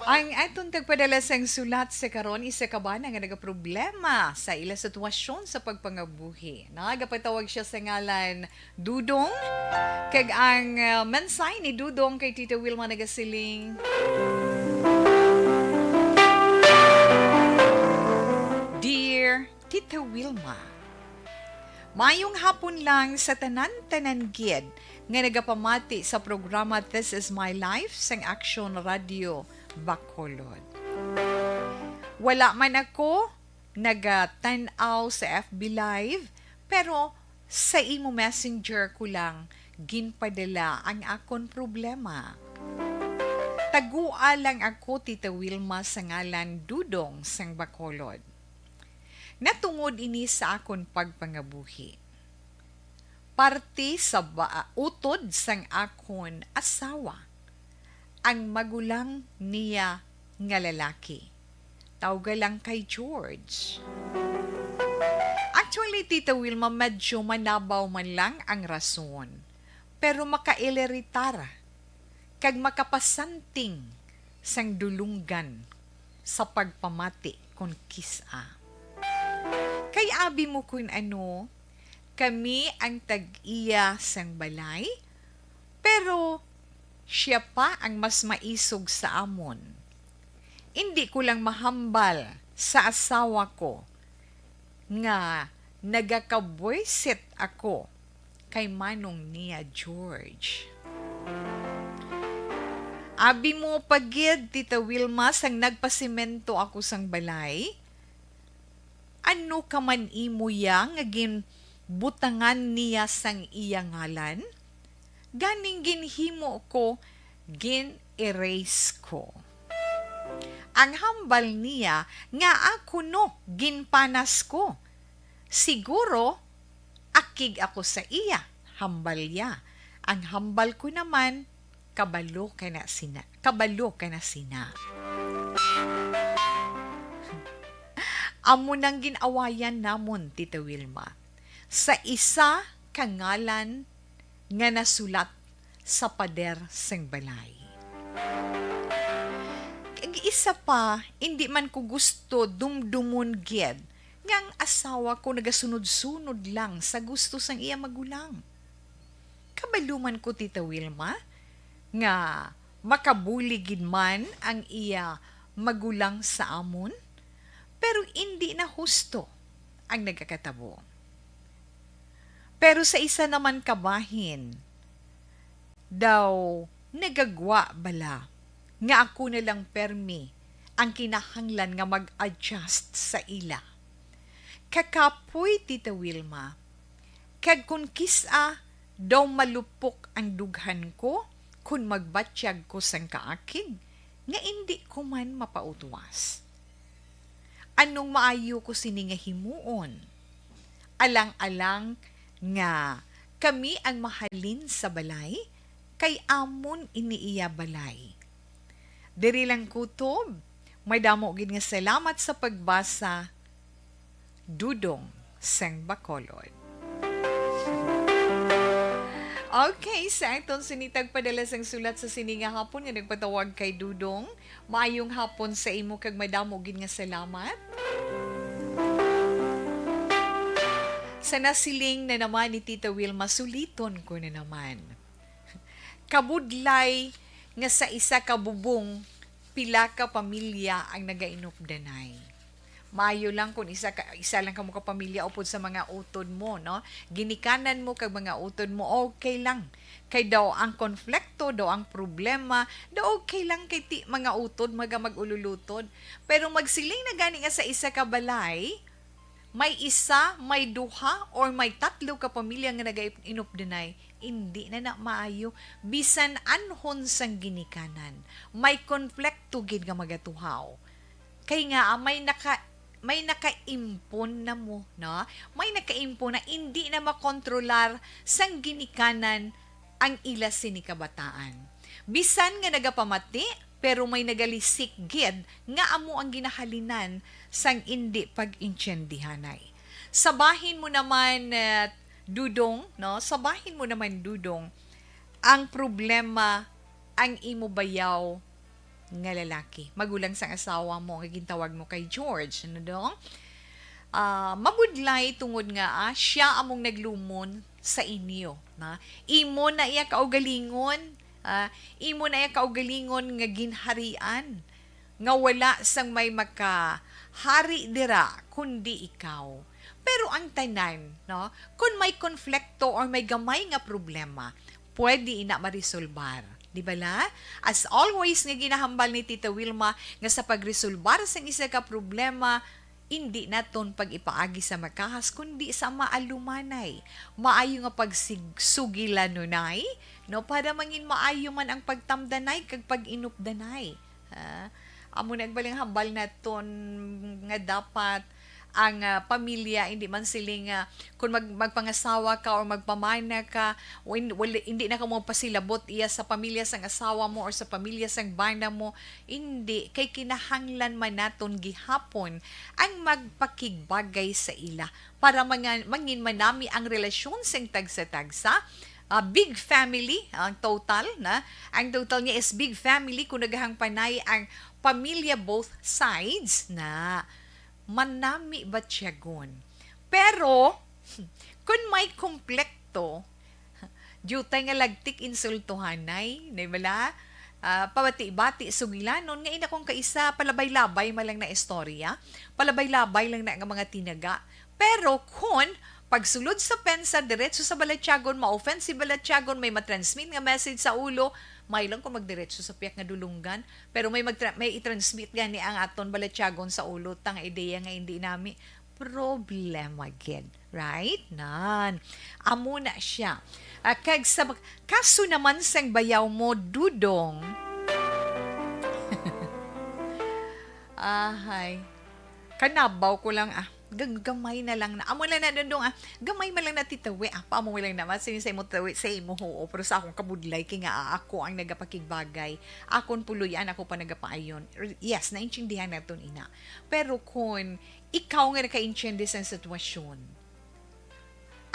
Ang aton tagpadala sang sulat sa karon, isa ka bana nga nagaproblema sa ila sitwasyon sa pagpangabuhi. Nagapatawag siya sa ngalan Dudong. Kag ang, uh, mensahe ni Dudong kay Tita Wilma nagasiling, Dear Tita Wilma, mayong hapon lang sa tanan-tanan gid nga nagapamati sa programa This Is My Life sang Action Radio Bacolod. Wala man ako nagatan-aw sa F B Live, pero sa imo messenger ko lang ginpadala ang akon problema. Tagua lang ako, Tita Wilma, sa ngalan Dudong sang Bacolod. Natungod ini sa akon pagpangabuhi. Parte sa ba-, utod sang akon asawa, ang magulang niya nga lalaki. Tawga lang kay George. Actually, Tita Wilma, medyo manabaw man lang ang rason, pero makailiritar kag makapasanting sang dulunggan sa pagpamati kon kis-a. Kay abi mo kun ano, Kami ang tag-iya sang balay, pero sia pa ang mas maisog sa amon. Indi ko lang mahambal sa asawa ko nga nagakabwisit ako kay manong niya George. Abi mo pa gid, Tita Wilma, sang nagpasemento ako sang balay, ano ka man imo ya nga ginbutangan niya sang iya ngalan? Ganing ginhimo ko, gin-erase ko. Ang hambal niya nga ako no, ginpanas ko. Siguro, akig ako sa iya, hambal ya. Ang hambal ko naman, kabalo ka na sina. Kabalo ka na sina. Amo nang gin-awayan namon, Tita Wilma, sa isa ka ngalan nga nasulat sa pader sang balay. Kag isa pa, indi man ko gusto dumdumon gid nga ang asawa ko nagasunod-sunod lang sa gusto sang iya magulang. Kabalo man ko, Tita Wilma, nga makabulig gid man ang iya magulang sa amon, pero indi na husto ang nagakatabo. Pero sa isa naman ka bahin, daw nagagwa bala nga ako na lang permi ang kinahanglan nga mag-adjust sa ila. Kakapoy, Tita Wilma, kag kon kis-a daw malupok ang dughan ko kon magbatyag ko sang kaakig nga indi ko man mapautwas. Anong maayo ko sini nga himuon? Alang-alang nga kami ang mahalin sa balay, kay amon ini iya balay. Diri lang kutob, may damo gid nga salamat sa pagbasa, Dudong sang Bacolod. Okay, sa aton sini tagpadala sang sulat sa sini nga hapon nga nagpatawag kay Dudong, maayong hapon sa imo kag madamo gid nga salamat. Sa nasiling na naman ni Tita Wilma, suliton ko na naman. Kabudlay nga sa isa ka bubong, pila ka pamilya ang nagainupdanay. Maayo lang kung isa ka, isa lang kamo ka pamilya upod sa mga utod mo, no? Ginikanan mo kag mga utod mo, okay lang. Kay daw ang konflikto, daw ang problema, daw okay lang kay ti mga utod, maga mag-ululutod. Pero magsiling na gani nga sa isa ka balay, may isa, may duha, or may tatlo ka pamilya nga nagainupdanay, indi na na maayo. Bisan anhon sang ginikanan, may konflikto gid nga magatuhaw. Kay nga, ah, may naka-, may nakaimpon na mo, no? May nakaimpon na indi na makontrolar sang ginikanan ang ila sini kabataan. Bisan nga nagapamati, pero may nagalisik gid nga amo ang ginahalinan sang indi pag-intiyendihanay. Sa bahin mo naman, eh, Dudong, no? Sa bahin mo naman, Dudong, ang problema ang imo bayaw nga lalaki, magulang sang asawa mo nga gintawag mo kay George, ano dong? Ah, mabudlay tungod nga, ah, sia among naglumon sa inyo, na imo na iya kaugalingon, ah, imo na iya kaugalingon nga ginharian, nga wala sang may makahari dira kundi ikaw. Pero ang tanan, no, kung may konflikto or may gamay nga problema, pwede ina maresolbar. Di bala? As always nga ginahambal ni Tita Wilma nga sa pagresolbar sang isa ka problema, indi naton pag-ipaagi sa makahas, kundi sa maalumanay. Maayo nga pagsig-, sugilanunay, no, para mangin maayo man ang pagtamdanay kag pag-inupdanay. Ha? Amo na ang baling hambal naton nga dapat ang, ah, pamilya, hindi man sila nga, kung mag-, magpangasawa ka or magpamana ka, o hin-, wala, hindi na ka mo pasilabot iya sa pamilya sang asawa mo or sa pamilya sang bana mo, hindi, kay kinahanglan man naton gihapon ang magpakigbagay sa ila para manga-, mangin manami ang relasyon sang tagsa-tagsa. Ah, big family ang total na. Ang total niya is big family kung naghangpanay ang pamilya both sides na manami batyagon. Pero, Kon may kumplekto, diutay nga lagtik insultuhanay, di bala? Ah, pabati-bati, sugilanon, nga ina kung kaisa, palabay-labay man lang na istorya, palabay-labay lang na nga mga tinaga. Pero kon pagsulod sa pensa, diretso sa balatyagon, ma-offend si balatyagon, may matransmit nga message sa ulo, may lang kung magdiretso sa piyak nga dulunggan, pero may magtra-, may i-transmit gani ang aton balatyagon sa ulo, tang ideya nga hindi nami, problema gid. Right? Nan. Amo na siya. Ah, kag sa bak-, kaso naman sang bayaw mo, Dudong. Ahay. Kanabaw ko lang, ah. Gag-, gamay na lang na. Amo lang na, Dudong, ah. Gamay man lang na, Tita We, ah. Paamo lang naman. Sini sa imo, Tita We, sa imo, oo. Pero sa akong kabudlay, kay nga, ah, ako ang nagapakigbagay. Akon puloy-an, ako pa nagapaayon. Yes, naintindihan naton ina. Pero kun ikaw nga nakaintindi sang sitwasyon,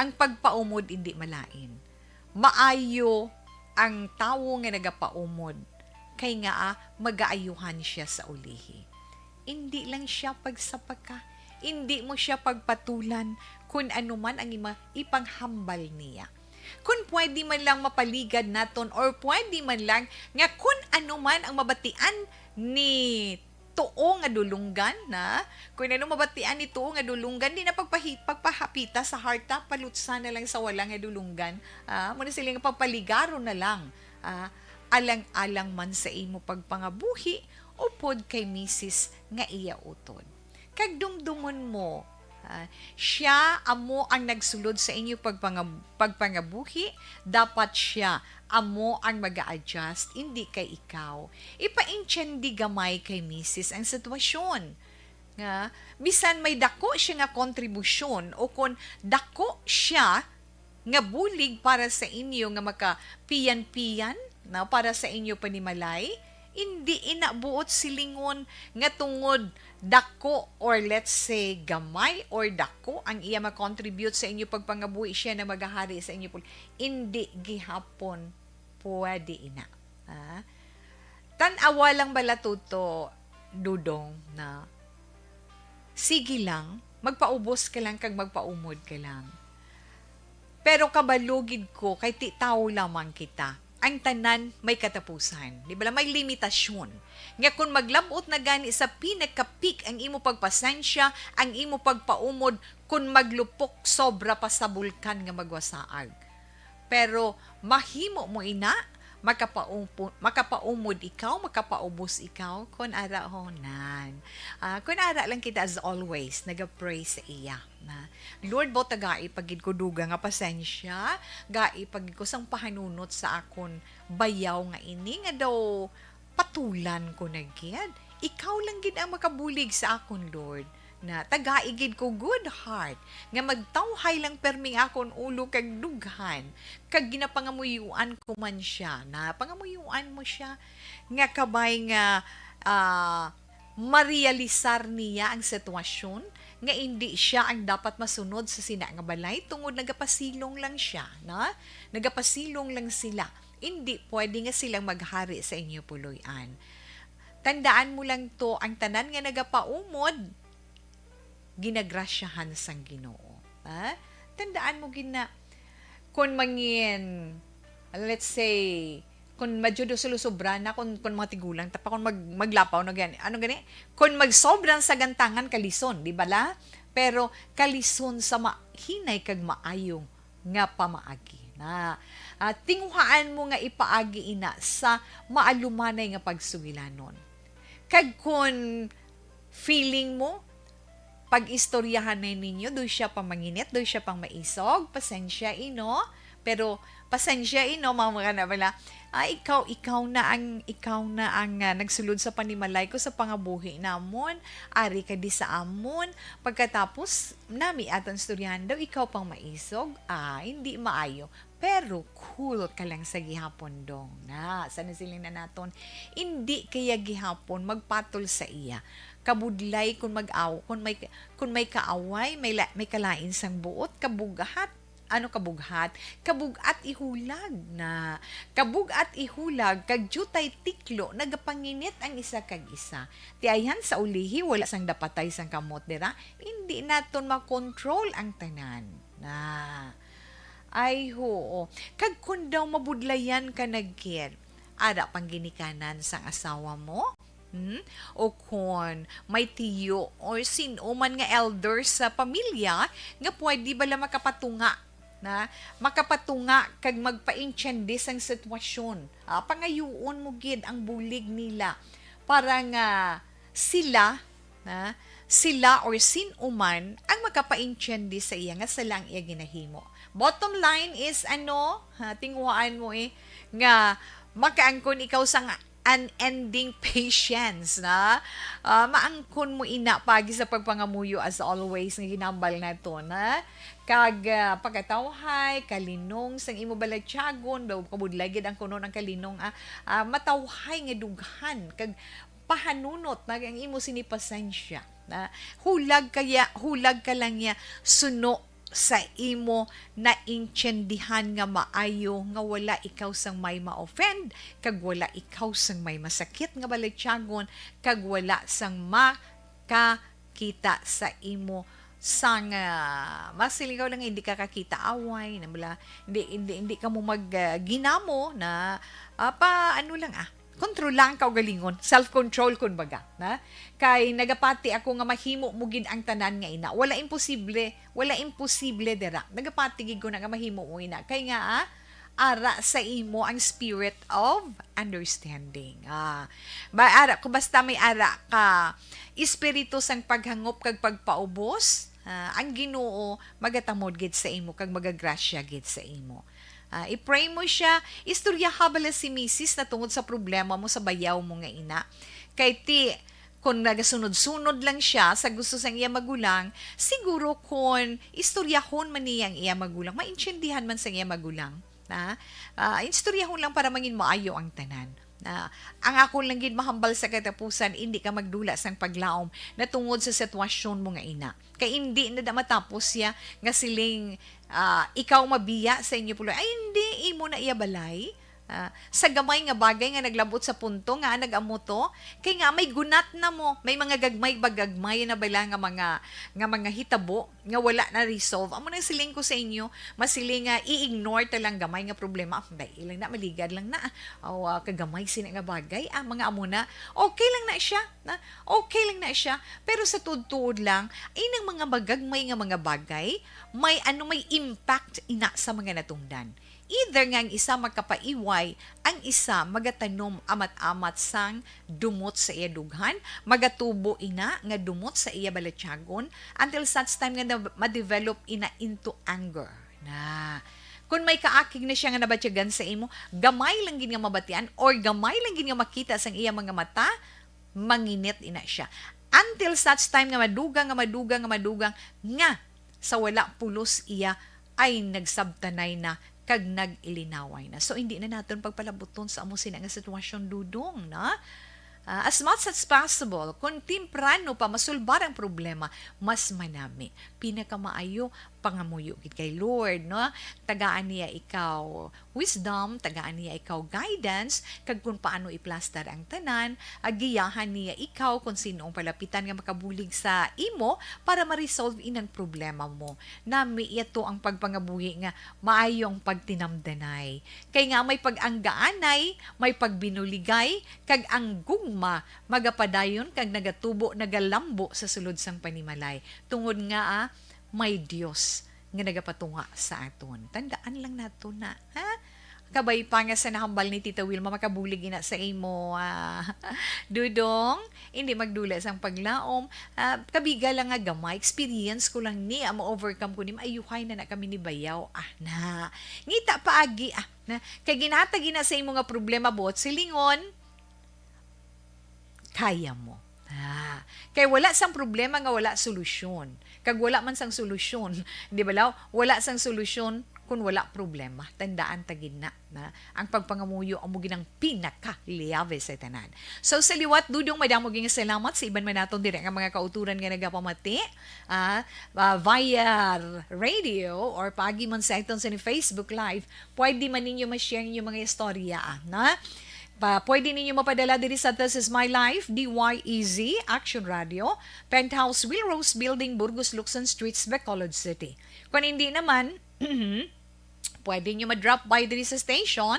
ang pagpaumod indi malain. Maayo ang tawo nga nagapaumod, kay nga, ah, magaayuhan sia sa ulihi. Indi lang sia pagsapaka, indi mo sia pagpatulan kun ano man ang ima-, ipanghambal niya. Kun pwede man lang mapaligad naton, or pwede man lang nga kun ano man ang mabatian ni tuo nga dulunggan, na, kun ano mabatian ni tuo nga dulunggan, di na pagpahi-, pagpahapita sa heart, ha, palutsa na lang sa wala nga dulunggan. Ah, mo na sila nga pagpaligaron na lang. Ah, alang-alang man sa imo pagpangabuhi, upod kay misis nga iya utod. Kag dumdumon mo, ah, siya amo ang nagsulod sa inyo pagpangab-, pagpangabuhi, dapat siya amo ang mag-a-adjust, indi kay ikaw. Ipaintindi gamay kay misis ang sitwasyon. Nga, bisan may dako siya nga kontribusyon o kon dako siya nga bulig para sa inyo nga makapiyan-piyan, na, para sa inyo panimalay, indi ina buot silingon nga tungod dako, or let's say gamay or dako ang iya ma-contribute sa inyo pagpangabuhi, siya na magahari sa inyo pul-, indi gihapon pwede ina. Ah? Tan-awa lang bala, Tuto, Dudong, na sige lang, magpaubos ka lang kag magpaumod ka lang. Pero kabalo gid ko kay ti tawo lamang kita. Ang tanan may katapusan. Di bala, may limitasyon. Nga kung maglab-ot na gani sa pinaka-peak ang imo pagpasensya, ang imo pagpaumod, kung maglupok sobra pa sa bulkan nga magwasaag. Pero mahimo mo ina, makapaupo-, makapaumod ikaw, makapaubos ikaw, kun ara ho nan. Ah, kun ara lang kita as always, naga-pray sa iya. Na, Lord, baw tagai pa gid ko dugang nga pasensya, gai pa gid ko sang pahanunot sa akon bayaw nga ini nga daw patulan ko na gid. Ikaw lang gid ang makabulig sa akon, Lord. Na tagai gid ko good heart, nga magtawhay lang permi ang akon ulo kag dughan, kag ginapangamuyuan ko man sia. Na pangamuyuan mo sia, nga kabay nga, ah, marealisar niya ang sitwasyon, nga indi sia ang dapat masunod sa sina nga balay, tungod nagapasilong lang sia, na? Nagapasilong lang sila. Indi pwede nga silang maghari sa inyo puloy-an. Tandaan mo lang to, ang tanan nga nagapaumod, ginagrasyahan sang Ginoo. Ha? Tandaan mo gid na, kung mangin, let's say, kung medyo do sulusubra na, kung, kung mga tigulang, tapa kung mag-, maglapaw na gani, ano gani? Kung magsobrang sagantangan, kalison, di bala? Pero kalison sa mahinay kag maayong nga pamaagi na, ah, tinguhaan mo nga ipaagi ina sa maalumanay nga pagsugilanon. Kag kon feeling mo, pag-istoryahan na ninyo, doy siya pang manginit, doy siya pang maisog, pasensya ino. Pero, pasensya ino, mga, mga na bala, ah, ikaw, ikaw na ang, ikaw na ang, ah, nagsulod sa panimalay ko sa pangabuhi namon. Ari ka di sa amon. Pagkatapos, nami atong istoryahan daw, ikaw pang maisog. Ah, hindi maayo. Pero cool ka lang sa gihapon, Dong. Na, sana siling na naton, hindi kaya gihapon magpatol sa iya. Kabudlay kung mag-aw-, kung may, kung may kaaway, may la-, may kalain sang buot, kabughat, ano kabughat? Kabug-at ihulag na. Kabug-at ihulag, kag diutay tiklo, nagapanginit ang isa kag isa. Ti ayhan sa ulihi, wala sang dapatay sang kamot dira, hindi naton makontrol ang tanan. Na. Ay, huo. Kag kun daw mabudlayan ka na gid, ara pang ginikanan sang asawa mo? Hmm? O kon may tiyo or sin-o man nga elder sa pamilya nga pwede bala makapatunga, na, makapatunga kag magpaintiende sang sitwasyon. Ah, pangayuon mo gid ang bulig nila para nga sila, na, sila or sin-o man ang makapaintiende sa iya nga sala ang iya ginahimo. Bottom line is, ano, ha, tinguhaan mo, eh, nga makaangkon ikaw sang unending patience, na, ah, maangkon mo ina pagi sa pagpangamuyo as always nga ginambal nato, na, kag, ah, pagkatawhay, kalinong sang imo balatyagon, daw kabudlay gid ang kuno ng kalinong, ah, ah, matawhay nga dughan, kag pahanunot na ang imo sini pasensya, na, hulag kaya, hulag ka lang niya, suno sa imo naintiendihan nga maayo nga wala ikaw sang may ma-offend, kag wala ikaw sang may masakit nga balatyagon, kag wala sang makakita sa imo sang, ah, masilingaw lang, hindi ka kakita away, na bala, hindi, hindi, hindi ka mo mag, ah, ginamo na, ah, pa, ano lang, ah, kontrola ang kaugalingon, self-control, kun baga, na? Kay nagapati ako nga mahimo mo gid ang tanan nga ina. Wala imposible, wala imposible dira. Nagapati gid ko na nga mahimo mo ina. Kay nga, ah, ara sa imo ang spirit of understanding. Ah, ba, ara, kung basta may ara ka espiritu sang paghangop kag pagpaubos, ah, ang Ginoo magatamod gid sa imo kag magagrasya gid sa imo. Ah, i-pray mo siya, istoryaha bala si misis na tungod sa problema mo sa bayaw mo nga ina. Kay ti, kung nagasunod-sunod lang siya sa gusto sang iya magulang, siguro kung istoryahon man niya ang iya magulang, maintindihan man sang iya magulang, na, ah, istoryahon lang para mangin maayo ang tanan. Na, ang ako lang gid mahambal sa katapusan, hindi ka magdula sang paglaom na tungod sa sitwasyon mo nga ina. Kay hindi na da matapos siya nga siling, ah, ikaw mabiya sa inyo puloy. Ay, hindi, imo na iya balay. Ah, sa gamay nga bagay nga naglabot sa punto nga nag-amo to, kay nga may gunat na mo, may mga gagmay ba, gagmay na bala nga mga, nga mga hitabo nga wala na resolve. Amo nang siling ko sa inyo, masiling nga i-ignore ta lang gamay nga problema. Ah, dai lang na, maligad lang na. Aw, ah, kagamay sini nga bagay. Ah, mga amo na. Okay lang na siya. Na, okay lang na siya. Pero sa tuod-tuod lang, inang mga magagmay nga mga bagay, may ano, may impact ina sa mga natungdan. Either nga ang isa makapaiway, ang isa magatanom amat-amat sang dumot sa iya dughan, magatubo ina nga dumot sa iya balatyagon, until such time nga na ma-develop ina into anger. Na, kung may kaakig na siya nga nabatyagan sa imo, gamay lang gid nga mabatian or gamay lang gid nga makita sang iya mga mata, manginit ina siya. Until such time nga madugang, nga madugang, nga madugang, nga sa wala pulos iya ay nagsabtanay na kag nag-ilinaway na. So, hindi na naton pagpalabuton sa amo sina nga sitwasyon, Dudong, na? Ah, as much as possible, kung temprano pa masulbar ang problema, mas manami. Pinakamaayo, pangamuyo gid kay Lord, no? Tagaan niya ikaw wisdom, tagaan niya ikaw guidance, kag kung paano iplastar ang tanan, agiyahan niya ikaw kung sino ang palapitan nga makabulig sa imo para ma-resolve inang problema mo. Nami, yato ang pagpangabuhi nga maayong pagtinamdanay. Kay nga may pag-anggaanay, may pagbinuligay, kag ang gugma magapadayon kag nagatubo, nagalambo sa sulod sang panimalay. Tungod nga, ah, may Dios nga nagapatunga sa aton. Tandaan lang nato na, ha? Kabay pa nga sa nahambal ni Tita Wilma, makabulig ina sa imo, ah, Dudong, hindi magdula sang paglaom. Ah, kabiga lang nga gamay, experience ko lang ni, ah, ma-overcome ko ni, maayuhay na na kami ni bayaw. Ah, na. Ngita paagi, ah, na. Kay ginhatag ina sa imo nga problema, buot silingon, kaya mo. Ah, kay wala sang problema nga wala solusyon. Kag wala man sang solusyon, di ba, law? Wala sang solusyon kung wala problema. Tandaan ta gid na, na ang pagpangamuyo amo gid ang pinakaliyabe sa tanan. So, sa liwat, Dudong, madamo gid nga salamat sa iban man naton diri nga mga kauturan nga nagapamati, ah, ah, via radio or paagi man sa iton sa Facebook Live. Pwede man ninyo ma-share ninyo mga istorya, ah, na? Pa, pwede ninyo mapadala diri sa This Is My Life, D Y E Z, Action Radio, Penthouse, Wheelrose Building, Burgos, Lukson Streets, Bacolod City. Kung hindi naman, pwede nyo ma-drop by diri sa station.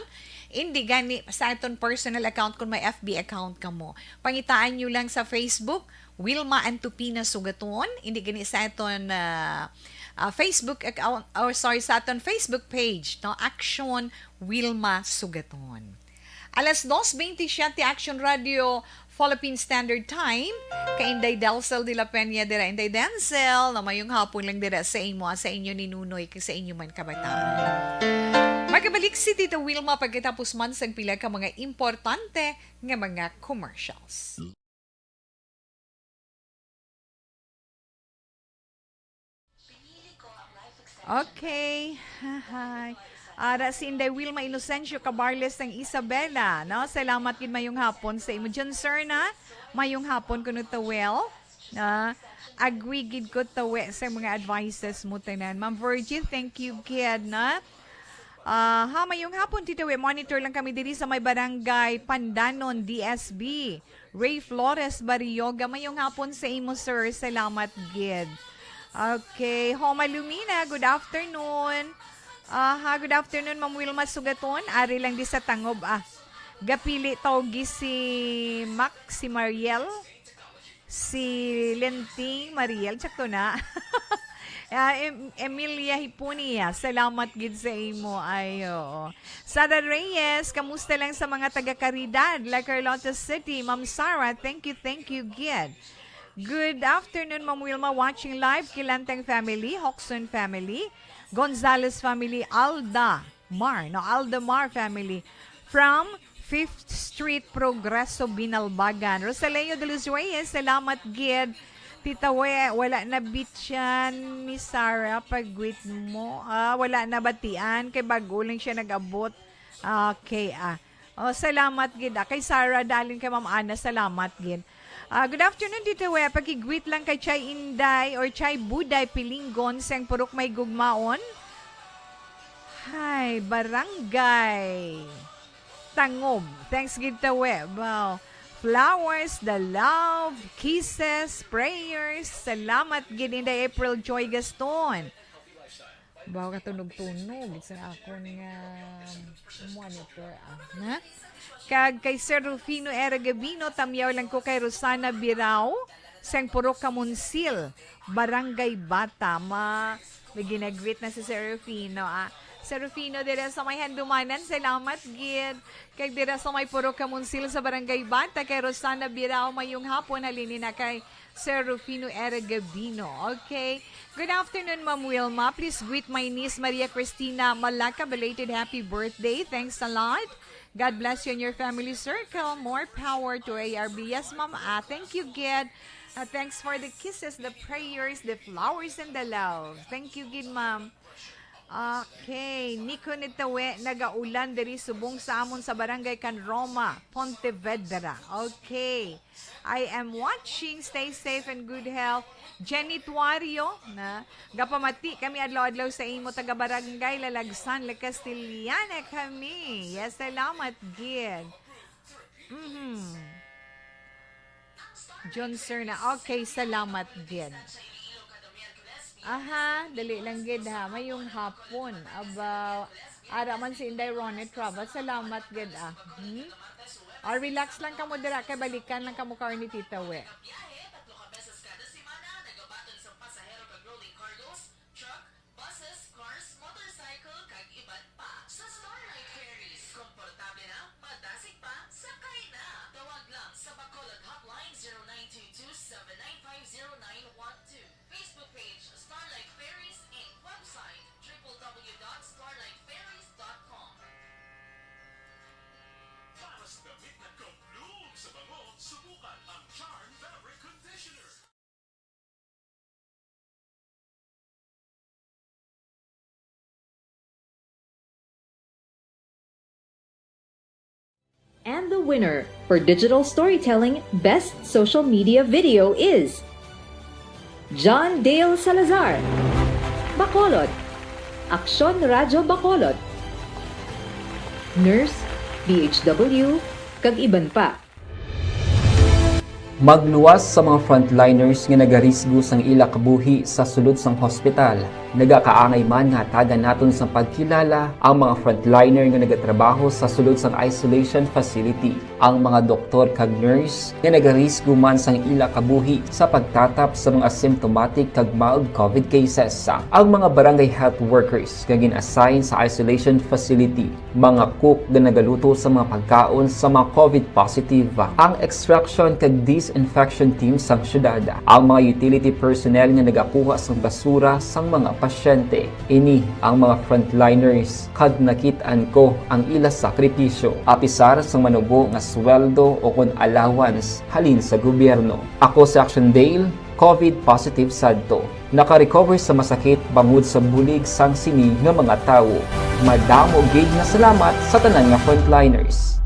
Hindi gani sa aton personal account kung may F B account kamo. Pangitaan nyo lang sa Facebook, Wilma Antupina Sugaton. Hindi gani sa aton, ah, ah, Facebook account, or sorry, sa aton Facebook page, no? Action Wilma Sugaton. Alas dos veintisiete, Action Radio, Philippine Standard Time. Kay Inday Delsel de la Peña dira. Inday Delsel, na mayong hapon lang dira sa imo, sa inyo ni Nunoy, kag sa inyo man kabataan. Magabalik si Tita Wilma pagkatapos man sang pila ka mga importante nga mga commercials. Okay. Hi. Ara si Inday Wilma Inocencio Cabarles ng Isabela, no? Salamat gid, mayong hapon sa imo. John Serna, mayong hapon kuno, Tawel. Na, agree gid ko, Tawe, sa mga advices mo tanan. Ma'am Virgie, thank you gid, na. Ah, ha, mayong hapon, Tita We. Monitor lang kami diri sa may barangay Pandanon, D S B. Ray Flores Barrioga, mayong hapon sa imo, sir. Salamat gid. Okay, Homa Lumina, good afternoon. Ah, ha, good afternoon, Ma'am Wilma Sugaton. Ari lang di sa Tangob, ah. Gapili tawgi si Mac, si Mariel, si Lenting, Mariel, tsakto na. Ah, Em-, Emilia Hipunia, salamat gid sa imo. Ay, oo. Sara Reyes, kamusta lang sa mga taga Caridad, La Carlota City? Ma'am Sara, thank you, thank you, gid. Good afternoon, Ma'am Wilma, watching live. Kilanteng family, Hoxon family, Gonzales family, Alda Mar, no, Alda Mar family. From Fifth Street, Progreso, Binalbagan. Rosaleo de los Reyes, salamat gid. Tita We, wala na bityan, Miss Sarah, pagwit mo. Ah, wala na batian, kay bago lang siya nag-abot. Okay, ah. Oh, salamat gid, ah. Kay Sarah, dalin kay Ma'am Ana, salamat gid. Ah, good afternoon, Tita We. Pakigwit lang kay Chay Inday or Chay Buday Pilinggon, sang Purok May Gugmaon. Hi, Barangay Tangob. Thanks gid, Tawe. Wow. Flowers, the love, kisses, prayers. Salamat gid, Inday April Joy Gaston. Baw katunog-tunog sa akon nga monitor, ah. Na? Kag kay Sir Rufino Era Gabino, tamyaw lang ko kay Rosana Birao, sang Purok Kamunsil, Barangay Bata. Ma, may ginagwit na si Sir Rufino, ah. Sir Rufino, dira sa may Handumanan, salamat gid. Kag dira sa may Purok Kamunsil sa Barangay Bata, kay Rosana Birao, mayong hapon, halin na kay Sir Rufino Era Gabino. Okay. Good afternoon, Ma'am Wilma. Please greet my niece, Maria Cristina Malaca. Belated happy birthday. Thanks a lot. God bless you and your family circle. More power to A R B. Yes, Ma'am. Ah, thank you, gid. Ah, thanks for the kisses, the prayers, the flowers, and the love. Thank you, gid, Ma'am. Okay, Nico Nitawe, nagaulan diri subong sa amon sa Barangay Can Roma, Pontevedra. Okay. I am watching. Stay safe and good health. Jenny Tuario, na, gapamati kami adlaw-adlaw sa imo, taga Barangay Lalagsan, La Castellana kami. Yes, salamat gid. Mhm. John Serna. Okay, salamat gid. Aha, dali lang gid ha. Mayong hapon. Aba, ara man si Inday Ronnie Traba. Salamat gid, ah. Hmm? Ah, relax lang kamo dira kay balikan lang kamo karon ni Tita We. Buses, cars, motorcycle, kag iban pa. Sa Starlight Ferries, komportable na, madasig pa, sakay na. Tawag lang sa Bacolod Hotline zero nine two two seven nine five zero nine one two. Facebook page, Starlight Ferries, Inc. Website, triple W dot starlight ferries dot com. Para sa damit na ka-bloom sa bango, subukan ang Charm Fabric Conditioner. And the winner for Digital Storytelling Best Social Media Video is John Dale Salazar, Bacolod, Aksyon Radyo Bacolod, Nurse, D H W, kag iban pa. Magluwas sa mga frontliners nga nagarisgo sang ila kabuhi sa sulod sang hospital. Nagakaangay man nga hatagan naton sang pagkilala ang mga frontliner nga nagatrabaho sa sulod sang isolation facility, ang mga doktor kag nurse nga nagarisgo man sang ila kabuhi sa pagtatap sa mga symptomatic kag mild covid cases, ang mga barangay health workers nga gin-assign sa isolation facility, mga cook nga nagaluto sa mga pagkaon sa mga covid positive, ang extraction kag disinfection team sang syudad, ang mga utility personnel nga nagakuha sang basura sang mga pasyente. Ini ang mga frontliners, kag nakit-an ko ang ila sakripisyo, apisar sang manubo nga sweldo o kon allowance halin sa gobyerno. Ako si Action Dale, covid positive sadto. Naka-recover sa masakit bangod sa bulig sang sini nga mga tawo. Madamo gid nga salamat sa tanan nga frontliners.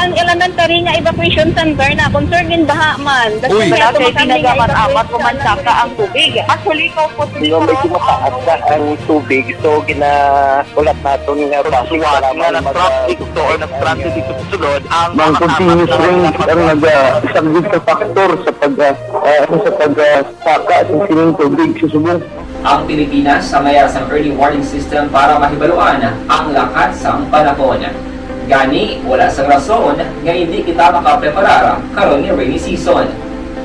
Ang elementary nga evacuation center na concern din baha man. Uy. Wala kay pinagamat-amat mo man saka ang tubig. Actually, ko po. Di ba, medyo mataas na ang tubig, so gina-, ulat naton nga traffic nga nag-traffic to or nag-transit dito sa sulod, ang mga continuous rain ang naga-, isa gid ka factor sa pag, ah, ah, sa pag, ah, saka sa sining tubig sa subong. Ang Pilipinas sa mayar sang early warning system para mahibaluan ang lakat sang panahon. Gani, wala sang rason nga hindi kita makapreparar karon nga rainy season.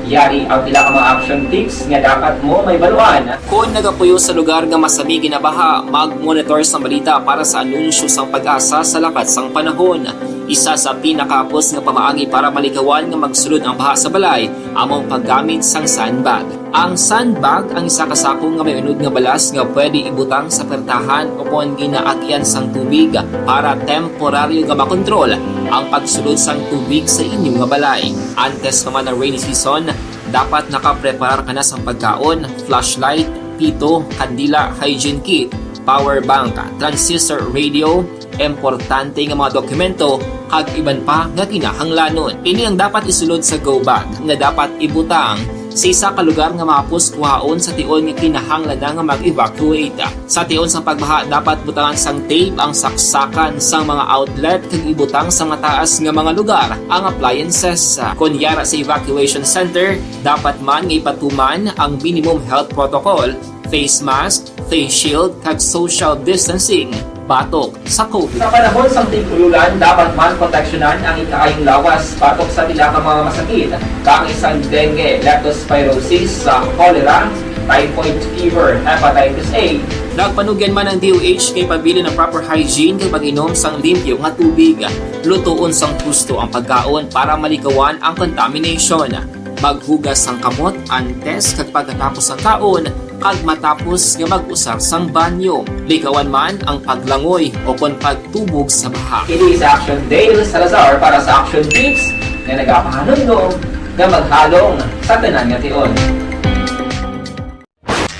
Yari ang pila ka mga action tips nga dapat mo mahibaluan. Kon nagapuyo sa lugar nga masami ginabaha, mag-monitor sang balita para sa anunsyo sang PAGASA sa lakat sang panahon. Isa sa pinakahapos nga pamaagi para malikawan nga magsulod ang baha sa balay amo ang paggamit sang sandbag. Ang sandbag ang isa ka sako nga may unod nga balas nga pwede ibutang sa pertahan ukon ginaagian sang tubig para temporaryo nga makontrol ang pagsulod sang tubig sa inyo nga balay. Antes pa man ang rainy season, dapat nakapreparar ka na sang pagkaon, flashlight, pito, kandila, hygiene kit, power bank, transistor radio, importante nga mga dokumento, kag iban pa nga kinahanglanon. Ini ang dapat isulod sa go bag nga dapat ibutang sa isa ka lugar nga mahapos kuhaon sa tion nga kinahanglan na nga mag-evacuate. Sa tion sang pagbaha, dapat butangan sang tape ang saksakan sang mga outlet kag ibutang sa mataas nga mga lugar ang appliances. Kon yara sa evacuation center, dapat man nga ipatuman ang minimum health protocol, face mask, face shield, kag social distancing batok sa covid. Sa panahon sang tig-ululan, dapat man proteksyonan ang ikaayong lawas batok sa pila ka mga masakit, kaangay sang dengue, leptospirosis, sa cholera, typhoid fever, hepatitis A. Nagpanugyan man ang D O H kay pabilin ang proper hygiene kag pag-inom sang limpyo nga tubig. Lutoon sang husto ang pagkaon para malikawan ang contamination. Maghugas sang kamot antes kag pagkatapos sang kaon, kag matapos nga mag-usar sang banyo. Likawan man ang paglangoy o kon pagtubog sa baha. Ini si Action Dale Salazar para sa Action Tips nga nagapahanumdom nga maghalong sa tanan nga tion.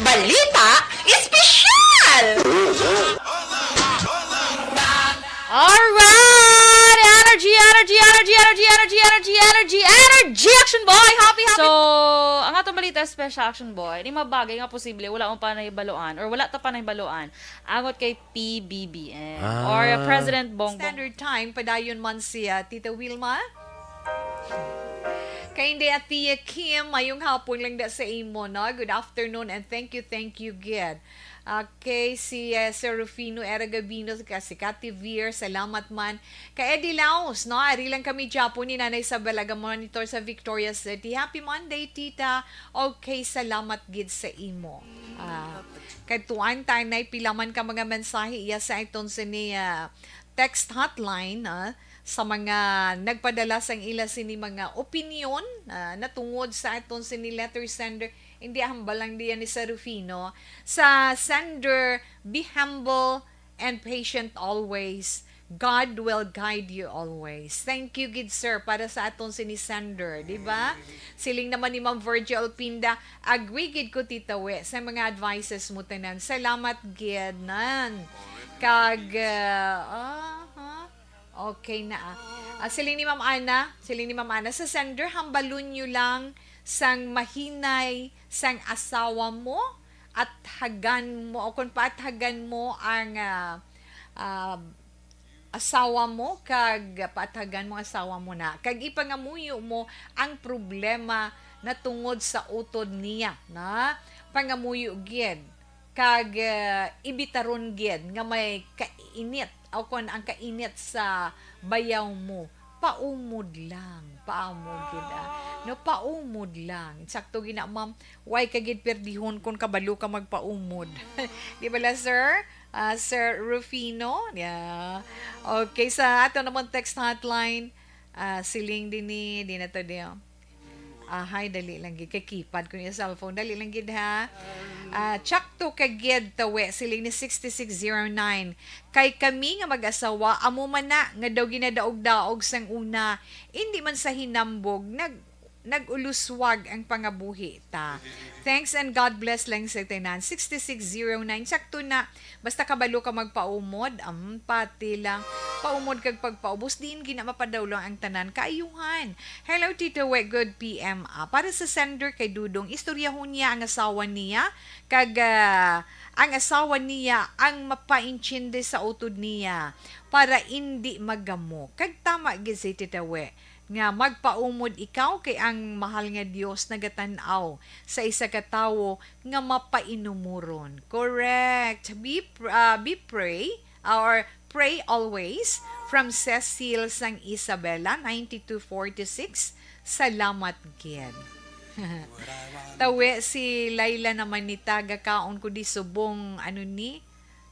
Balita Espesyal! Alright! Energy, energy, energy, energy, energy, energy, energy, energy, Action Boy! Happy, happy! So, ang atong balita special, Action Boy, ni mga bagay nga posible wala mo pa nahibaluan or wala ta pa nahibaluan angot kay P B B M or Ah. President Bongbong. Standard Time, padayon man siya, Tita Wilma. Kay hindi, Tia Kim, mayong hapon lang da sa imo, no? Good afternoon and thank you, thank you, gid. Okay, si, eh, Serafino Era Gabino, ka-, si Kati Veer, salamat man. Kay Eddie Laos, no? Ari lang kami, Japo, ni Nanay Isabel, aga monitor sa Victoria City. Happy Monday, Tita. Okay, salamat gid sa imo. Ah, kadtuan ta, nay pila man ka mga mensahe iya sa iton sini, ah, text hotline, ah, sa mga nagpadala sang ila sini mga opinyon, ah, natungod sa aton sini letter sender. Hindi, hambal lang diyan ni Sir Rufino. Sa sender, be humble and patient always. God will guide you always. Thank you, gid, sir, para sa aton sini sender, di ba? Siling naman ni Ma'am Virgil Pinda, agree gid ko, Tita We, sa mga advices mo tanan. Salamat gid, nan. Kag, ah, aha. Okay na, ah. Ah, siling ni Ma'am Ana, siling ni Ma'am Ana, sa sender, hambalon nyo lang sang mahinay sang asawa mo, at hagan mo, o kung paathagan mo ang, ah, ah, asawa mo, kag paathagan mo asawa mo na, kag ipangamuyo mo ang problema natungod sa utod niya, na pangamuyo gid kag, eh, ibitaron gid nga may kainit, o kon ang kainit sa bayaw mo, paumod lang, paamod gid, ah. No, paumod lang. Sakto gina, ma'am. Way ka gid perdihon kon kabalo ka magpaumod. Di bala, sir? Ah, Sir Rufino? Yeah. Okay, sa ato naman text hotline, ah, siling din ni, di na to di, oh. Ahay, dali lang gid. Kay keypad ko niya cellphone. Dali lang gid, ha? Ah, tsakto ka gid, tawe, siling ni sixty-six zero nine. Kay kami nga mag-asawa, amo man na nga daw ginadaog-daog sang una, indi man sa hinambog, nag-, nag-uluswag ang pangabuhi ta. Thanks and God bless lang sa tanan. Sixty-six zero nine. Sakto na. Basta kabalo ka magpaumod, am, pati lang. Paumod kag pagpaubos, diin gina mapadawlong ang tanan. Kaayuhan. Hello, Tito We. Good P M. Ah, para sa sender kay Dudong, istoryahon niya ang asawa niya. Kag, ah, ang asawa niya ang mapaintindi sa utod niya para indi magamo. Kag tama gid si Tita We nga magpaumod ikaw kay ang mahal nga Dios nagatan-aw sa isa ka tawo nga mapainumuron. Correct. Be pr-, ah, be pray, ah, or pray always. From Cecil sang Isabela, ninety-two forty-six. Salamat gid. Tawe si Laila naman ni taga kaon ko di subong, ano ni?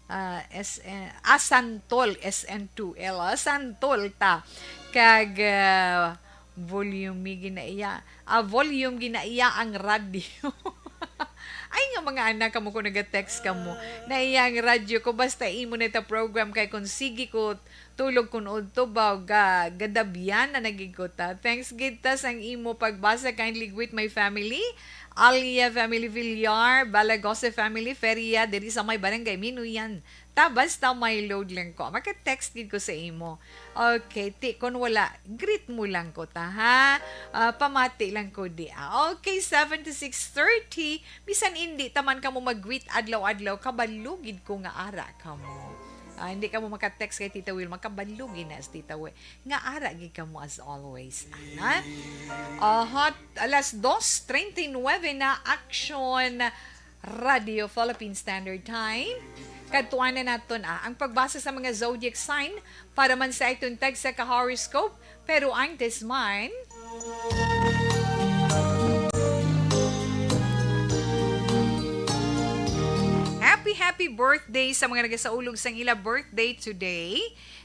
Ah, S N, ah, Santol, S N two L, ah, Santol ta. Kag, ah, volume ginaiya, ah, volume ginaiya ang radyo. Ay, nga mga anak kamo ko, naga-text kamo. Naiya ang radyo ko, basta imo na ta program kay kung sige ko tulog kun udto ba, ga-, gadabyan na nagigkuta. Thanks gid ta sang imo pagbasa. Kindly greet my family. Alia family Villar, Balagose family, Feria, diri sa may barangay Minuyan. Ta, basta may load lang ko. Maka-text gid ko sa imo. Okay, ti, kun wala, greet mo lang ko ta, ha? Ah, pamati lang ko di, ah. Okay, seven to six thirty. Bisan indi taman kamo mag-greet adlaw-adlaw, kabalo gid ko nga ara kamo. Ah, hindi kamo maka-text kay Tita Will, makabalo gid na si Tita Will. Nga ara gid kamo as always, ana. Aha, alas dos treinta y nueve na, Action Radio Philippine Standard Time. Kadtuan na naton, ah, ang pagbasa sa mga zodiac sign para man sa aton tagsa ka horoscope. Pero antes man, happy, happy birthday sa mga nagasaulog sang ila birthday today.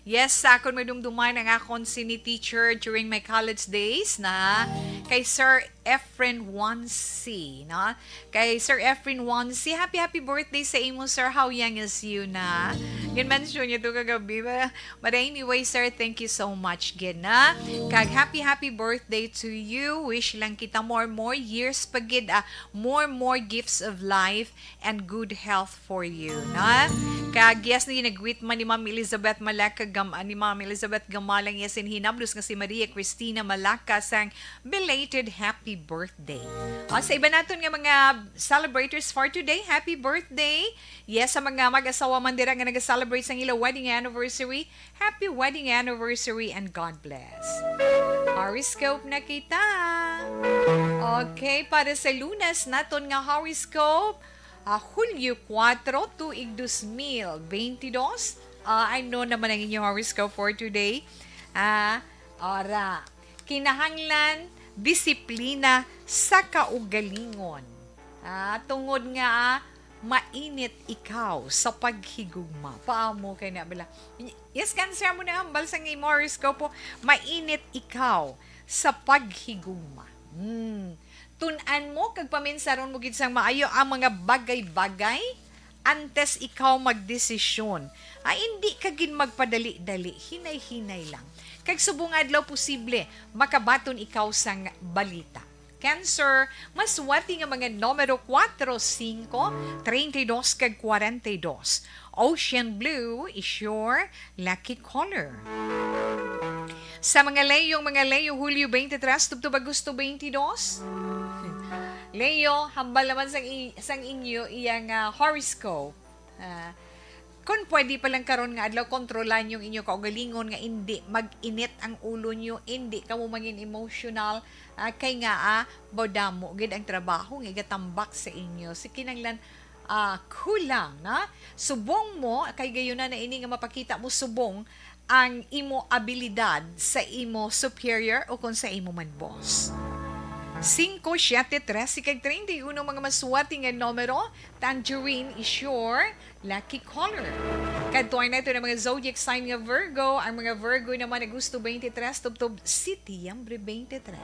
Yes, sa akon madumduman ang akon sini teacher during my college days na kay Sir Efren Wansi, no? Kay Sir Efren Wansi, happy, happy birthday sa imo, sir. How young is you na? Gin-mention niya to kagabi. Ba-, but anyway, sir, thank you so much gid na. Kag happy, happy birthday to you. Wish lang kita more, more years pa gid, ah, more, more gifts of life and good health for you, no? Kag yes, ni nag-greet man ni Ma'am Elizabeth Malaka Gam-, ni Ma'am Elizabeth Gamalang, yes, in hinablos nga si Maria Cristina Malaka sang belated happy birthday. O, sa iba naton nga mga celebrators for today, happy birthday. Yes, sa mga mag-asawa man dira nga nag-celebrate sang ila wedding anniversary, happy wedding anniversary and God bless. Horoscope na kita. Okay, para sa Lunes naton nga horoscope, ah, Hulyo kuwatro, tuig dos mil beintidos. Ah, ano naman ang inyong horoscope for today? Ah, ora, kinahanglan disiplina sa kaugalingon. Ah, tungod nga, ah, mainit ikaw sa paghigugma. Paamo kay na bala. Yes, Cancer, mo na hambal sa imo horoscope. Mainit ikaw sa paghigugma. Hmm. Tun-an mo kag paminsaron mo gid sang maayo ang mga bagay-bagay antes ikaw magdesisyon. Ay, hindi ka gid magpadali-dali, hinay-hinay lang. Kag subong adlaw posible makabaton ikaw sang balita. Cancer, maswerte nga mga numero kuwatro, singko, treinta y dos kag kwarenta y dos. Ocean blue is your lucky color. Sa mga Leo, mga Leo, Hulyo twenty-three tubtob Agosto twenty-two. Leo, hambal naman sang i-, sang inyo iyang, ah, horoscope. Ah, Kung pwede pa lang karon nga adlaw, kontrolan yung inyo kaugalingon nga indi mag-init ang ulo nyo, indi kamo mangin emotional, ah, kay nga, ah, madamo gid ang trabaho nga igatambak sa inyo. Si kinanglan, ah, kulang na. Subong mo, kay gayon na, na ini nga mapakita mo subong ang imo abilidad sa imo superior o kung sa imo man boss. Singko, siyete, trese, kag treinta y uno, mga maswerte nga numero. Tangerine is your lucky color. Kadtuan nato ng mga zodiac sign nga Virgo. Ang mga Virgo naman, Agosto twenty-three tubtob Setyembre twenty-three.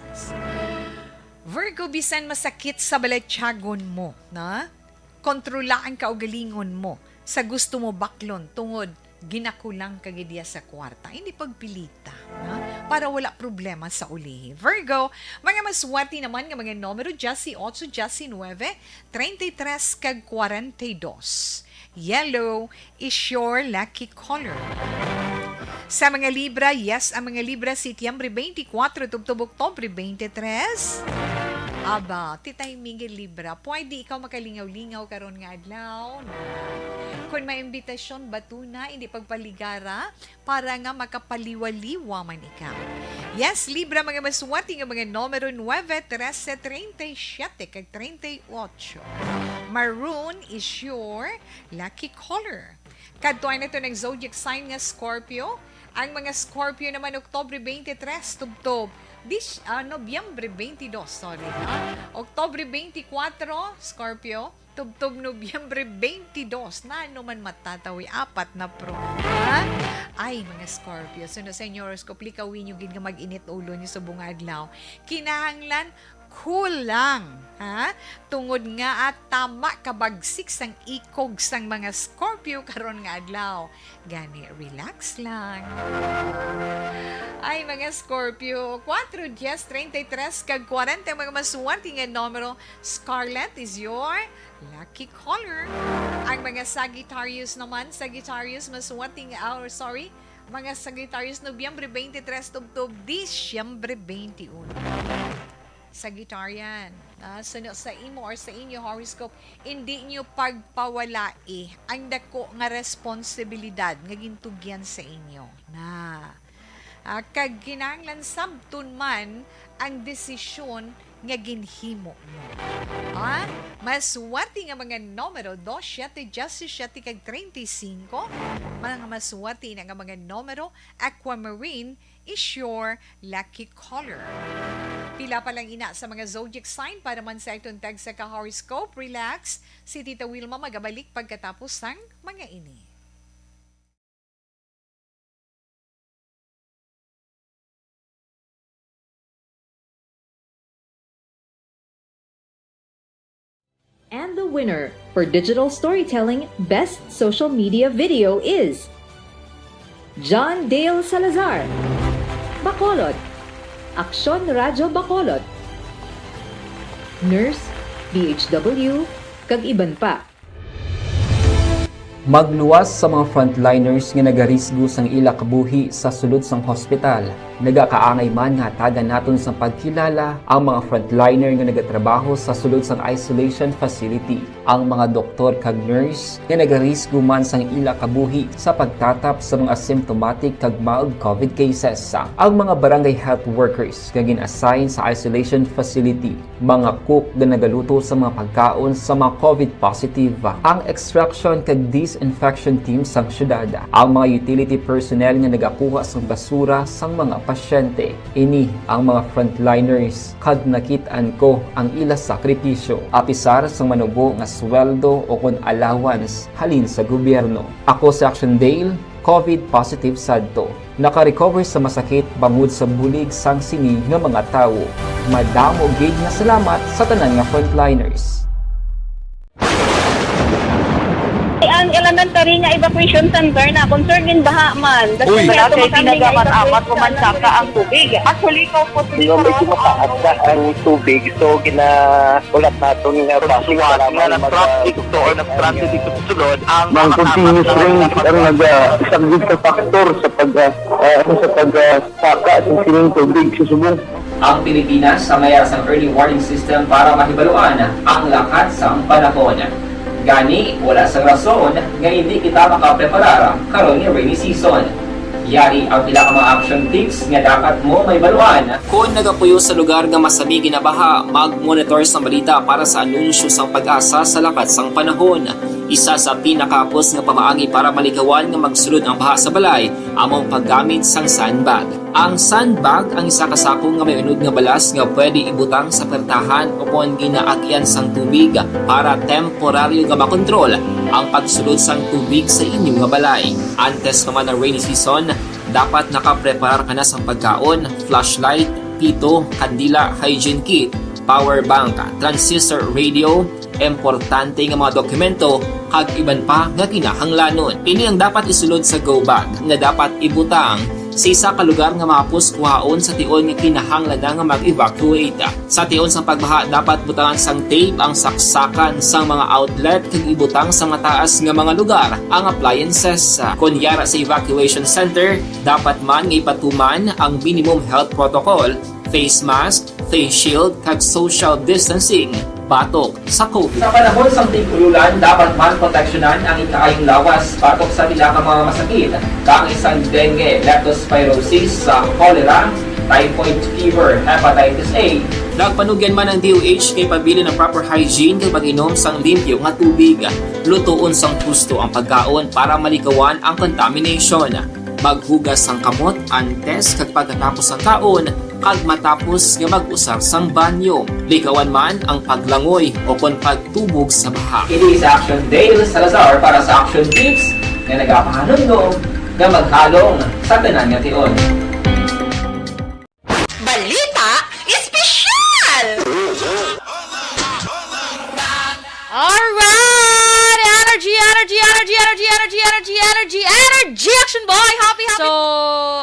Virgo, bisan masakit sa balatyagon mo, na? Kontrola ang kaugalingon mo sa gusto mo baklon tungod ginakulang ka gid diya sa kwarta. Hindi pagpilita, ha? Para wala problema sa ulihi. Virgo, mga maswerte naman nga mga numero, diyes y ocho, diyes y nuebe, treinta y tres, kag kwarenta y dos. Yellow is your lucky color. Sa mga Libra, yes, ang mga Libra, Setyembre twenty-four tubtob Oktubre twenty-three. Aba, ti timing gid, Libra. Pwede ikaw makalingaw-lingaw karon nga adlaw. Kung may imbitasyon, batuna, hindi pagpaligara para nga makapaliwaliwa man ikaw. Yes, Libra, mga maswerte nga mga numero, nuebe, trese, treinta y siete, kag treinta y ocho. Maroon is your lucky color. Kadtuan nato ng zodiac sign nga Scorpio. Ang mga Scorpio naman, Oktubre twenty-three tubtob dis-, ah, Nobyembre twenty-dos, sorry, ha? Oktubre twenty-four, Scorpio, tubtob Nobyembre twenty-dos. Nano man matatawi, apat na pro, ha? Ay, mga Scorpio, so na sa inyo horoscope, likawin nyo gid nga mag-init ulo nyo sa bunga adlaw. Kinahanglan cool lang, ha? Tungod nga, ah, tama kabagsik sang ikog sang mga Scorpio karon nga adlaw. Gani, relax lang. Ay, mga Scorpio, kuwatro, diyes, treinta y tres, kag kwarenta, mga maswerte nga numero. Scarlet is your lucky color. Ang mga Sagittarius naman, Sagittarius, maswerte nga, ah, sorry, mga Sagittarius, Nobyembre twenty-three tubtob Disyembre twenty-one. Sagittarian, ah, suno sa imo or sa inyo horoscope, hindi nyo pagpawalai ang dako nga responsibilidad nga gintugyan sa inyo na, ah, kag kinahanglan sabton man ang desisyon nga ginhimo mo. Ah, maswerte nga mga numero, dos, siyete, diyes siyete, kag treinta y cinco. Mga maswerte na nga mga numero, aquamarine is your lucky color. Pila pa lang ina sa mga zodiac sign para man sa aton tagsa ka horoscope. Relax, si Tita Wilma magabalik pagkatapos sang mga ini. And the winner for digital storytelling best social media video is John Dale Salazar, Bacolod, Aksyon Radyo Bacolod, Nurse, D H W, kag iban pa. Magluwas sa mga frontliners nga nagarisgo sang ila kabuhi sa sulod sang hospital. Nagakaangay man nga hatagan naton sang pagkilala ang mga frontliner nga nagatrabaho sa sulod sang isolation facility, ang mga doktor kag nurse nga nagarisgo man sang ila kabuhi sa pagtatap sa mga asymptomatic kag mild covid cases, ang mga barangay health workers nga gin-assign sa isolation facility, mga cook nga nagaluto sa mga pagkaon sa mga covid positive, ang extraction kag disinfection team sang syudad, ang mga utility personnel nga nagakuha sang basura sang mga pasyente. Ini ang mga frontliners, kag nakit-an ko ang ila sakripisyo, apisar sang manubo nga sweldo o kon allowance halin sa gobyerno. Ako si Action Dale, covid positive sadto. Naka-recover sa masakit bangod sa bulig sang sini nga mga tawo. Madamo gid nga salamat sa tanan nga frontliners. Ang elementary nga evacuation center na concern in baha man. Uy. Wala kay tinaga man, amat ko man saka ang tubig. Actually, ko po. Medyo mataas na ang tubig, so ginahulat naton nga basi nga nag-traffic to or nag-transit dito sa sulod ang mga continuous rain ang nag-, ah, isa gid sa factor sa pag, ah, ah, sa pag, ah, saka sa sining tubig sa subong. Ang Pilipinas sa mayara sang early warning system para mahibaluan ang lakat sang panahon. Gani, wala sang rason nga hindi kita makapreparar karon nga rainy season. Yari ang pila ka mga action tips nga dapat mo mahibaluan. Kon nagapuyo sa lugar nga masami ginabaha, mag-monitor sang balita para sa anunsyo sang PAGASA sa lakat sang panahon. Isa sa pinakahapos nga pamaagi para malikawan nga magsulod ang baha sa balay amo ang paggamit sang sandbag. Ang sandbag ang isa ka sako nga may unod nga balas nga pwede ibutang sa pertahan o kon ginaagyan sang tubig para temporaryo nga makontrol ang pagsulod sang tubig sa inyo nga balay. Antes pa man ang rainy season, dapat nakapreparar ka na sang pagkaon, flashlight, pito, kandila, hygiene kit, power bank, transistor radio, importante nga mga dokumento, kag iban pa nga kinahanglanon. Ini ang dapat isulod sa go bag nga dapat ibutang sa isa ka lugar nga mahapos kuhaon sa tion nga kinahanglan na nga mag-evacuate. Sa tion sang pagbaha, dapat butangan sang tape ang saksakan sang mga outlet kag ibutang sa mataas nga mga lugar ang appliances. Kon yara sa evacuation center, dapat man nga ipatuman ang minimum health protocol, face mask, face shield, kag social distancing batok sa COVID. Sa panahon sang tig-ululan, dapat man proteksyonan ang ikaayong lawas batok sa pila ka mga masakit, kaangay sang dengue, leptospirosis, sa cholera, typhoid fever, hepatitis A. Nagpanugyan man ang D O H nga ipabilin ang proper hygiene kag pag-inom sang limpyo nga tubig. Lutoon sang husto ang pagkaon para malikawan ang contamination. Maghugas sang kamot antes kag pagkatapos sang kaon kag matapos nga mag-usar sang banyo. Likawan man ang paglangoy o kon pagtubog sa baha. Ini si Action Dale Salazar para sa Action Tips nga nagapahanumdom nga maghalong sa tanan nga tion. Balita Espesyal! Alright! Energy, energy, energy, energy, energy, energy, energy, energy, Action Boy! Happy, happy! So,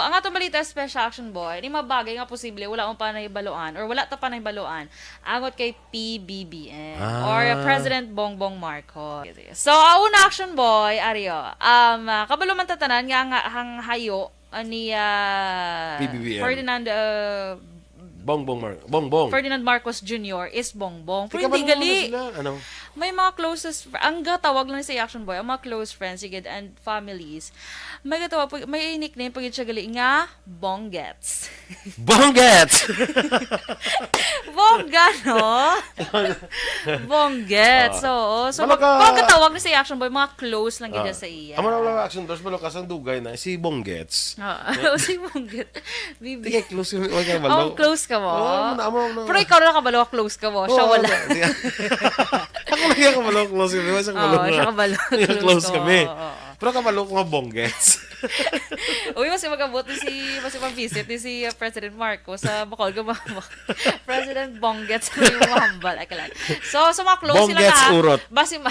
ang atong balita special, Action Boy, ni mga bagay nga posible wala mo pa nahibaluan or wala ta pa nahibaluan angot kay P B B M Ah. or President Bongbong Marcos. So, ang una, Action Boy, Ario, um, ah, kabalo man ta tanan nga ang, ang hayo, ah, ni, ah, P B B M. Ferdinand, ah, Bongbong Mar-, Bongbong. Ferdinand Marcos Junior is Bongbong. Pero Tika hindi ba gali. Sila? Ano? May mga closest fr-, ang gatawag lang sa Action Boy, ang mga close friends, sige, and families. May gatawag, may nickname pa gid siya gali nga Bonggets. Bonggets! Bongga, no? Bonggets, Ah. oo. So, Balo mag-, ka pagkatawag ni sa Action Boy, mga close lang gid Ah. sa iya. Amo na lang Action Boy, balo ka sang dugay na, si Bonggets. Oo, si Bonggets. Bibi. Tika, close yun, wala ka balo. Oh, close ka mo? Oo, amo na, amo na. Pero ikaw na nakabalo, close ka mo. Siya Oo, wala. Di-, ako lang yung kabalo, close yun. Siya kabalo Oo, na. Siya kabalo, Yung close close ka mo. Kami. Oo, oo. Pero kabalo ko nga Bonggets. Uy, mas magabot ni si, mas mag-visit ni si, uh, President Marcos sa Bacol, ka ba? President Bonggets ang yung mahambal. Ay, kalag. So, sa mga close sila Bonggets ka, urot. Basi ma-,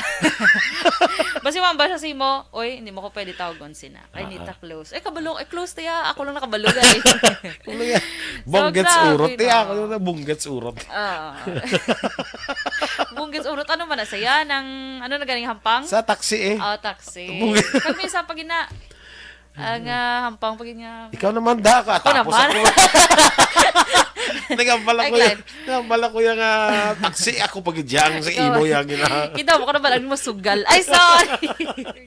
basi mahambal siya si mo, "Oy, hindi mo ko pwede tawagon sina. Kay Ah, nita ah. close." Ay, kabalo. Ay, close, tiya. Ako lang nakabalo, guys. Ano yan? So, Bonggets grabe, urot. Tiya, no? Ako na Bonggets urot. Ah. Bonggets urot. Ano man na saya? Nang, ano na ganing hampang? Sa taxi eh. Oh, taxi. Bonggets. Kami sa pagina, ang, ah, hampang pag nga Ikaw naman, da ka. Ako Tapos naman. Ako. Nagambal ako Ay, yan. Glenn. Nagambal ako yung, ah, taxi. Ako pag-idyang sa Ikaw. Imo yung gina- Kita mo ko na ba lang masugal? Ay, sorry.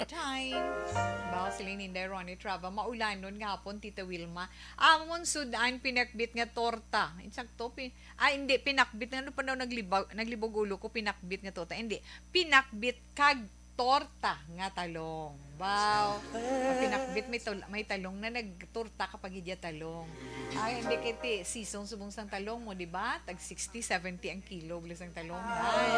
Times. Ba, si Lenin Deron ni Trava, maulanon nga hapon, Tita Wilma. Amon sudan pinakbit nga torta. Insakto, pi-, ah, hindi, pinakbit. Ano pa daw naglibag-, naglibog ulo ko, pinakbit nga torta. Hindi, pinakbit kag torta nga talong. Wow. Ang pinakbit may tol-, may talong na nagtorta ka pag idya talong. Ay, hindi kay ti season subong sang talong mo, di ba? Tag sixty, seventy ang kilo, bilang sang talong. Ay.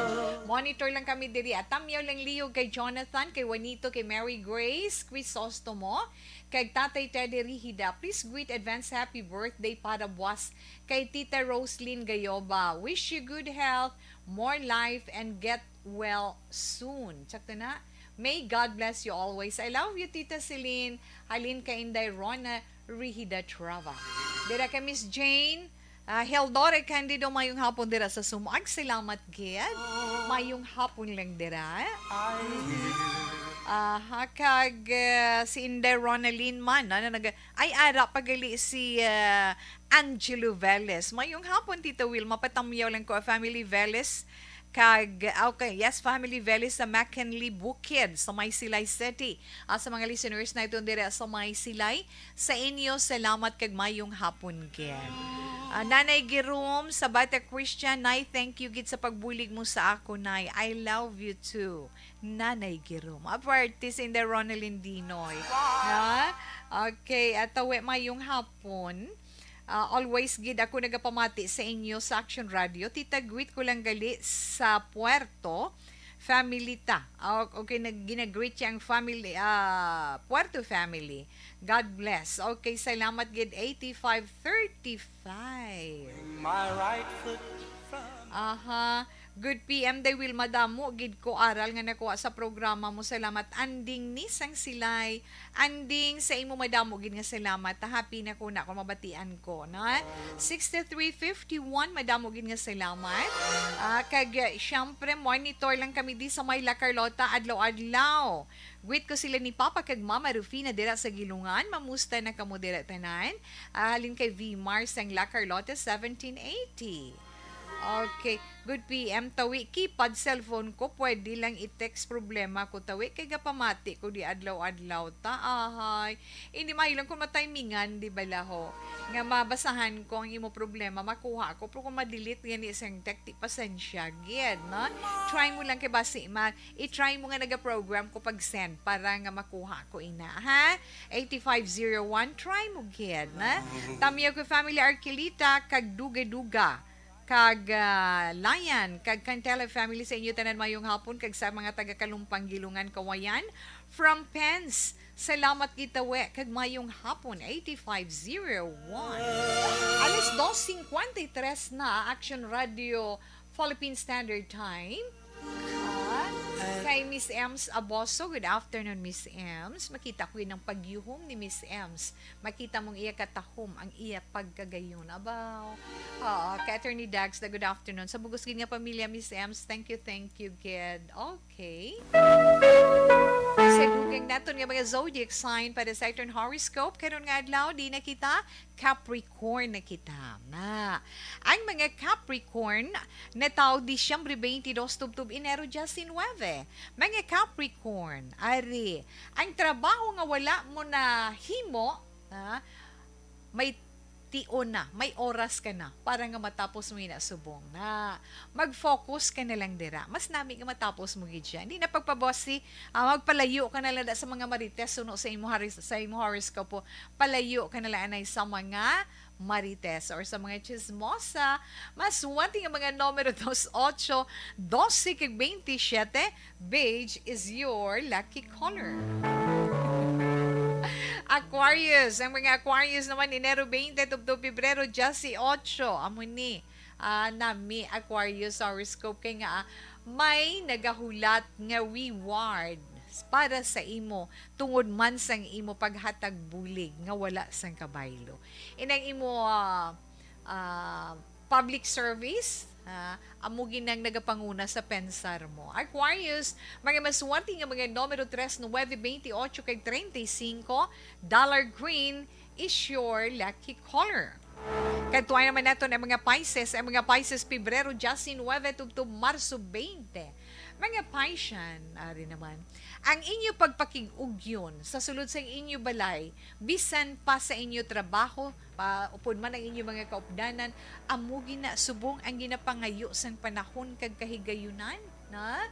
Monitor lang kami diri. At tamyaw lang liyog kay Jonathan, kay Juanito, kay Mary Grace Crisostomo, kay Tatay Teddy Rihida. Please greet advance happy birthday para buwas kay Tita Roslyn Gayoba. Wish you good health, more life, and get well soon. Sakto na. May God bless you always. I love you, Tita Celine. Halin kay Inday Rona Rihida Trava. Dira kay Miss Jane, ah, Heldora Candido, mayong hapon dira sa Sumag. Salamat gid. Mayong hapon lang dira. Aha, kag, ah, si Inday Ronalyn man, ano, nag-, ay, ara, pagali si, ah, Angelo Velez. Mayong hapon, Tita Wilma. Patamyaw lang ko, family Velez. Kag, okay, yes, family Velis sa McKinley Bukid, sa may Silay City. Ah, sa mga listeners naton diri sa may Silay, sa inyo, salamat kag mayong hapon gid. Ah, Nanay Girom sa Bata Christian, Nay, thank you gid sa pagbulig mo sa ako, Nay. I love you too, Nanay Girom. Aparte, si Inday Ronaldine Dinoy. Ha? Okay, at tawi mayong hapon. Ah, always gid ako nagapamati sa inyo sa Action Radio. Tita, greet ko lang gali sa Puerto family ta. Ah, okay, nag-, ginagreet siya ang family, ah, Puerto family. God bless. Okay, salamat gid, eighty-five thirty-five. My right foot from Aha. Good P M, Day Will, madamo gid ko aral nga nakuha sa programa mo. Salamat. Anding ni sang Silay. Anding sa imo, madamo gid nga salamat. Happy na ko na kung mabatian ko, na? Sixty-three fifty-one, madamo gid nga salamat. Ah, kag, ah, syempre, monitor lang kami di sa may La Carlota, adlaw-adlaw. Greet ko sila ni Papa kag Mama Rufina dira sa Gilungan. Mamusta na kamo dira tanan? Ah, halin kay V Mar sang La Carlota, seventeen eighty. Okay. Good P M, tawi, keypad cellphone ko, pwede lang i-text, problema ko, tawi, kay gapamati ko di adlaw-adlaw ta, ahay. Hindi, mahilang kung matimingan, di bala ho, nga mabasahan ko ang imo problema, makuha ko, pero kung ma-delete gani sang text, di pasensya gid, no? Try mo lang kay basi ma-, i-try mo nga naga-program ko pag-send para nga makuha ko ina, ha? Eighty-five zero one, try mo gid, na? Tamiyo ko family, Arquilita kag Duga-Duga, kag, ah, Layan, kag Cantela family, sa inyo tanan mayong hapon, kag sa mga taga Kalumpang, Gilungan, Kawayan, from Pens, salamat gid tawi, kag mayong hapon, eighty-five zero one. Alas dos cincuenta y tres na, Action Radio Philippine Standard Time. Ah, kay Miss Ems Aboso, good afternoon, Miss Ems. Makita ko yun ang pagyuhom ni Miss Ems. Makita mong iya katahom ang iya pagkagayon. Abaw. Oo, kay Attorney Dax, the good afternoon. Sa bugos gid nga pamilya, Miss Ems, thank you, thank you, gid. Okay. Sa dugang naton nga mga zodiac sign para sa aton horoscope, karon nga adlaw, di na kita Capricorn na kita. Na, ang mga Capricorn, natawo Disyembre twenty-two tubtob Enero diecinuebe. Mga Capricorn, ari, ang trabaho nga wala mo na himo, ha, may tion na, may oras ka na para nga matapos mo ina subong na. Mag-focus ka na lang dira. Mas nami nga matapos mo gid siya. Hindi na pagpabasi, ah, magpalayo ka na lang da sa mga marites suno sa imo haris-, sa imo horoscope. Palayo ka na lang anay sa mga marites or sa mga chismosa. Maswerte nga mga numero dos ocho, dose kag twenty-seven, beige is your lucky color. Aquarius, ang mga Aquarius naman, Enero twenty tubtob Pebrero dieciocho. Amo ni, ah, nami Aquarius horoscope kay nga, ah, may nagahulat nga reward para sa imo tungod man sang imo paghatag bulig nga wala sang kabaylo. Inang imo, ah, ah, public service, ah, amo gid ang nagapanguna sa pensar mo. Aquarius, mga maswerte nga mga numero tres, nuebe, twenty-ocho kag treinta y cinco, dollar green is your lucky color. Kadtuan naman naton ang mga Pisces, ang mga Pisces, Pebrero diecinuebe tubtob Marso twenty. Mga Piscean, ari naman, ang inyo pagpakig-ugyon sa sulod sang inyo balay, bisan pa sa inyo trabaho, pa, upod man ang inyo mga kaupdanan, amo gina subong ang ginapangayo sang panahon kag kahigayunan, na?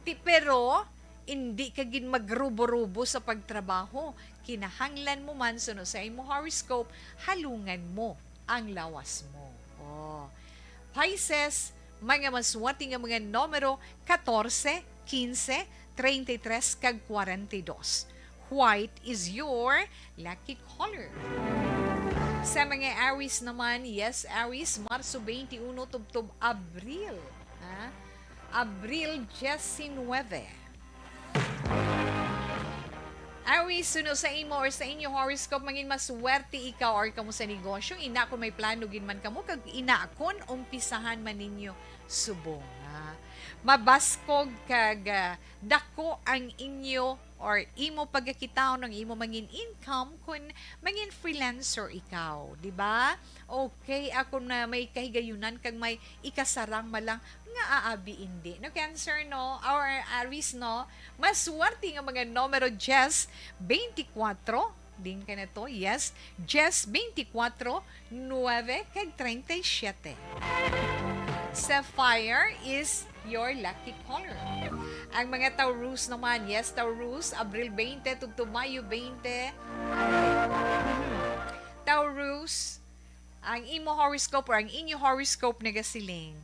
Ti, pero, indi ka gid magrubo-rubo sa pagtrabaho. Kinahanglan mo man, suno sa imo horoscope, halungan mo ang lawas mo. Oh. Pisces, mga maswerte nga mga numero, katorse, kinse, treinta y tres, kag kwarenta y dos. White is your lucky color. Sa mga Aries naman, yes, Aries, Marso twenty-uno tubtob Abril. Ha? Abril diecinuebe. Aries, suno sa imo or sa inyo horoscope, mangin maswerte ikaw or kamo sa negosyo. Ina, kung may plano gid man kamo, kag ina, kung umpisahan man ninyo subong, ha? Mabaskog kag, ah, dako ang inyo or imo pagakitaon, ang imo mangin income kun mangin freelancer ikaw, di ba? Okay, ako na may kahigayunan kag may ikasarang malang nga aabi indi. No, Cancer, no? Or Aries, no? Maswerte nga mga numero, diyes, twenty-four, din ka na to, yes, diyes, twenty-four, nuebe, kag treinta y siete. Sapphire is your lucky color. Ang mga Taurus naman, yes, Taurus, Abril twenty tubtob Mayo twenty. Taurus, ang imo horoscope or ang inyo horoscope nagasiling,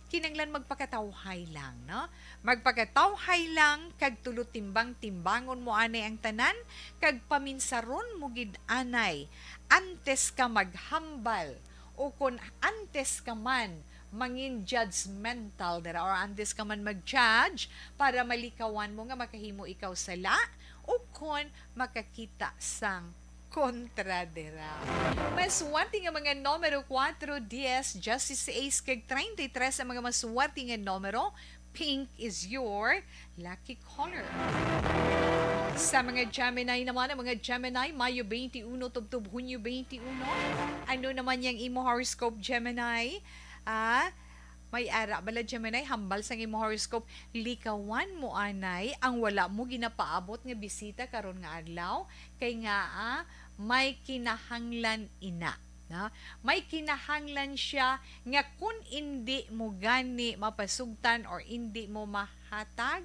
kinanglan magpakatawhay lang, no? Magpakatawhay lang kag tulo timbang-timbangon mo anay ang tanan, kag paminsaron mo gid anay antes ka maghambal, o kon antes ka man mangin judgmental dira, or antes ka man mag-judge, para malikawan mo nga makahimo ikaw sala o kon makakita sang kontra dira. Maswerte nga mga numero, kuwatro, diyes, diyes seis, kag treinta y tres ang mga maswerte nga numero. Pink is your lucky color. Sa mga Gemini naman, ang mga Gemini, Mayo twenty-one tubtob Hunyo twenty-one. Ano naman yang imo horoscope, Gemini? Ah, may ara bala, Gemini, hambal sang imo horoscope, likawan mo anay ang wala mo ginapaabot nga bisita karon nga adlaw, kay ngaa may kinahanglan ina, no? May kinahanglan siya nga kun indi mo gani mapasugtan or indi mo mahatag,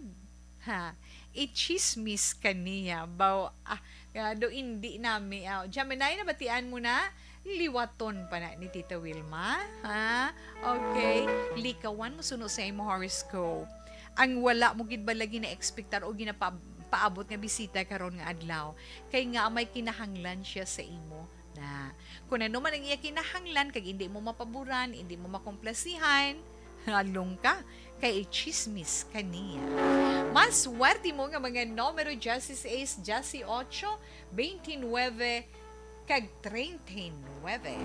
ha, ichismis ka niya. Baw, ah, nga do indi nami, ah, Gemini, nabatian mo na? Liwaton pa na ni Tita Wilma, ha? Okay. Likawan mo suno sa imo horoscope ang wala mo gid bala gina-expectar o ginapaabot nga bisita karon nga adlaw, kay nga may kinahanglan siya sa imo na. Kung ano man ang iya kinahanglan kag hindi mo mapaboran, hindi mo makomplasihan, halong ka, kay ichismis ka niya. Maswerte mo nga mga numero, diyes seis, diyes ocho, twenty-nuebe, kag treinta y nuebe.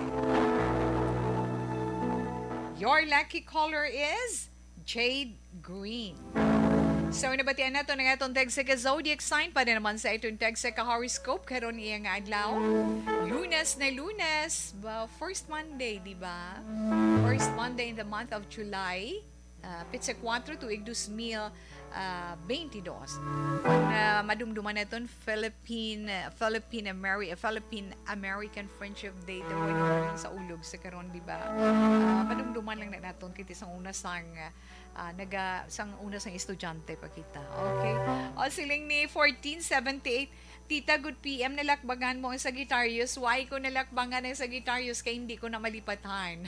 Your lucky color is jade green. So, nabatian nato ang aton tagsa ka zodiac sign para naman sa aton tagsa ka horoscope karon iya nga adlaw. Lunes na Lunes, ba, first Monday, di ba? First Monday in the month of July. Ah, petsa kuwatro, tuig dos mil, ah, twenty-two. Ang, ah, madumduman naton, Philippine, ah, Philippine Ameri-, Philippine American Friendship Day. Tawoy na lang sa ulog sa karon, di ba? Ah, madumduman lang na naton kay sang una sang, ah, naga-, sang una sang estudyante pa kita. Okay? O, siling ni fourteen seventy-eight, Tita, good P M, nalakbangan mo ang Sagittarius. Why ko nalakbangan ang Sagittarius? Kay hindi ko na malipatan.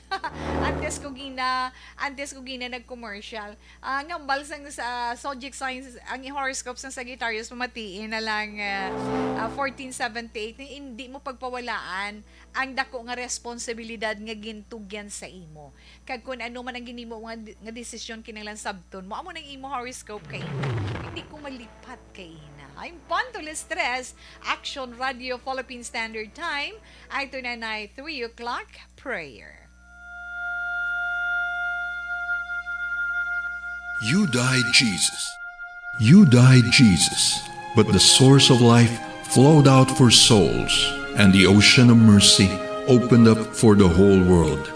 Antes ko gina, antes ko gina nag-commercial. Ah, nga hambal sang sa zodiac signs, ang horoscope sang Sagittarius, pamatiin na lang, ah, ah, fourteen seventy-eight, nga hindi mo pagpawalaan ang dako nga responsibilidad nga gintugyan sa imo. Kag kun ano man ang ginimo nga, nga desisyon, kinahanglan sabton mo. Amo nang imo horoscope kay hindi ko malipat kay ina. I'm Panto Lestres, Action Radio Philippine Standard Time. Ay, ito na na three o'clock prayer. You died, Jesus. You died, Jesus, but the source of life flowed out for souls, and the ocean of mercy opened up for the whole world.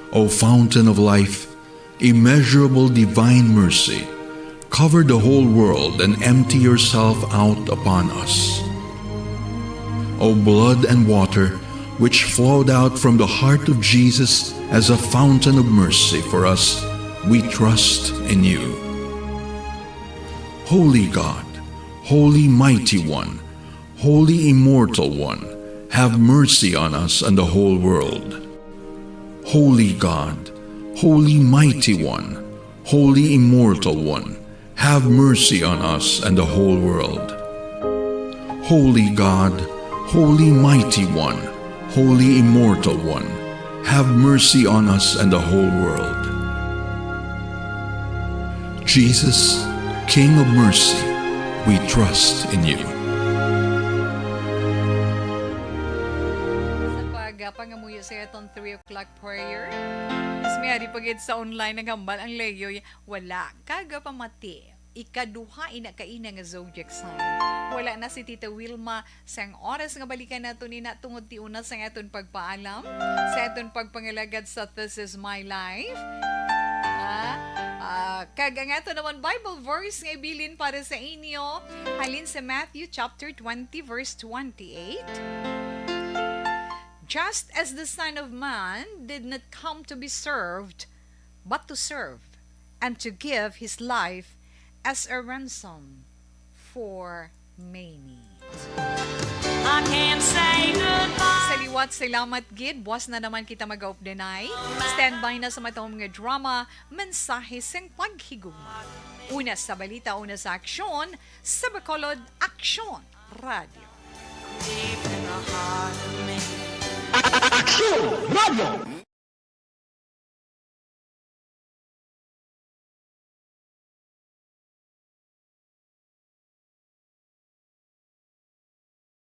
O fountain of life, immeasurable divine mercy, cover the whole world and empty yourself out upon us. O blood and water, which flowed out from the heart of Jesus as a fountain of mercy for us, we trust in you. Holy God, Holy Mighty One, Holy Immortal One, have mercy on us and the whole world. Holy God, Holy Mighty One, Holy Immortal One, have mercy on us and the whole world. Holy God, Holy Mighty One, Holy Immortal One, have mercy on us and the whole world. Jesus, King of mercy, we trust in you. Sa pag Kaya pa nga muyo sa aton three o'clock prayer. Mas may ari pa gid sa online naghambal ang Leoy, wala ka gapamati. Ikaduha ina kaina nga zodiac sign. Wala na si Tita Wilma sang oras nga balikan nato nina tungod ti una sang aton pagpaalam, sa aton pagpangalagad sa This Is My Life. Ah, ah, kag ang ato naman Bible verse nga ibilin para sa inyo halin sa Matthew chapter twenty verse twenty-eight. Just as the Son of Man did not come to be served, but to serve, and to give his life as a ransom for many. I can't say goodbye. Sa liwat, salamat gid. Buwas na naman kita mag-updanay. Standby na sa matahom nga drama, mensahe sang paghigugma. Una sa balita, una sa aksyon, sa Bacolod Aksyon Radio. Deep in the heart of me. Aksyon Radio!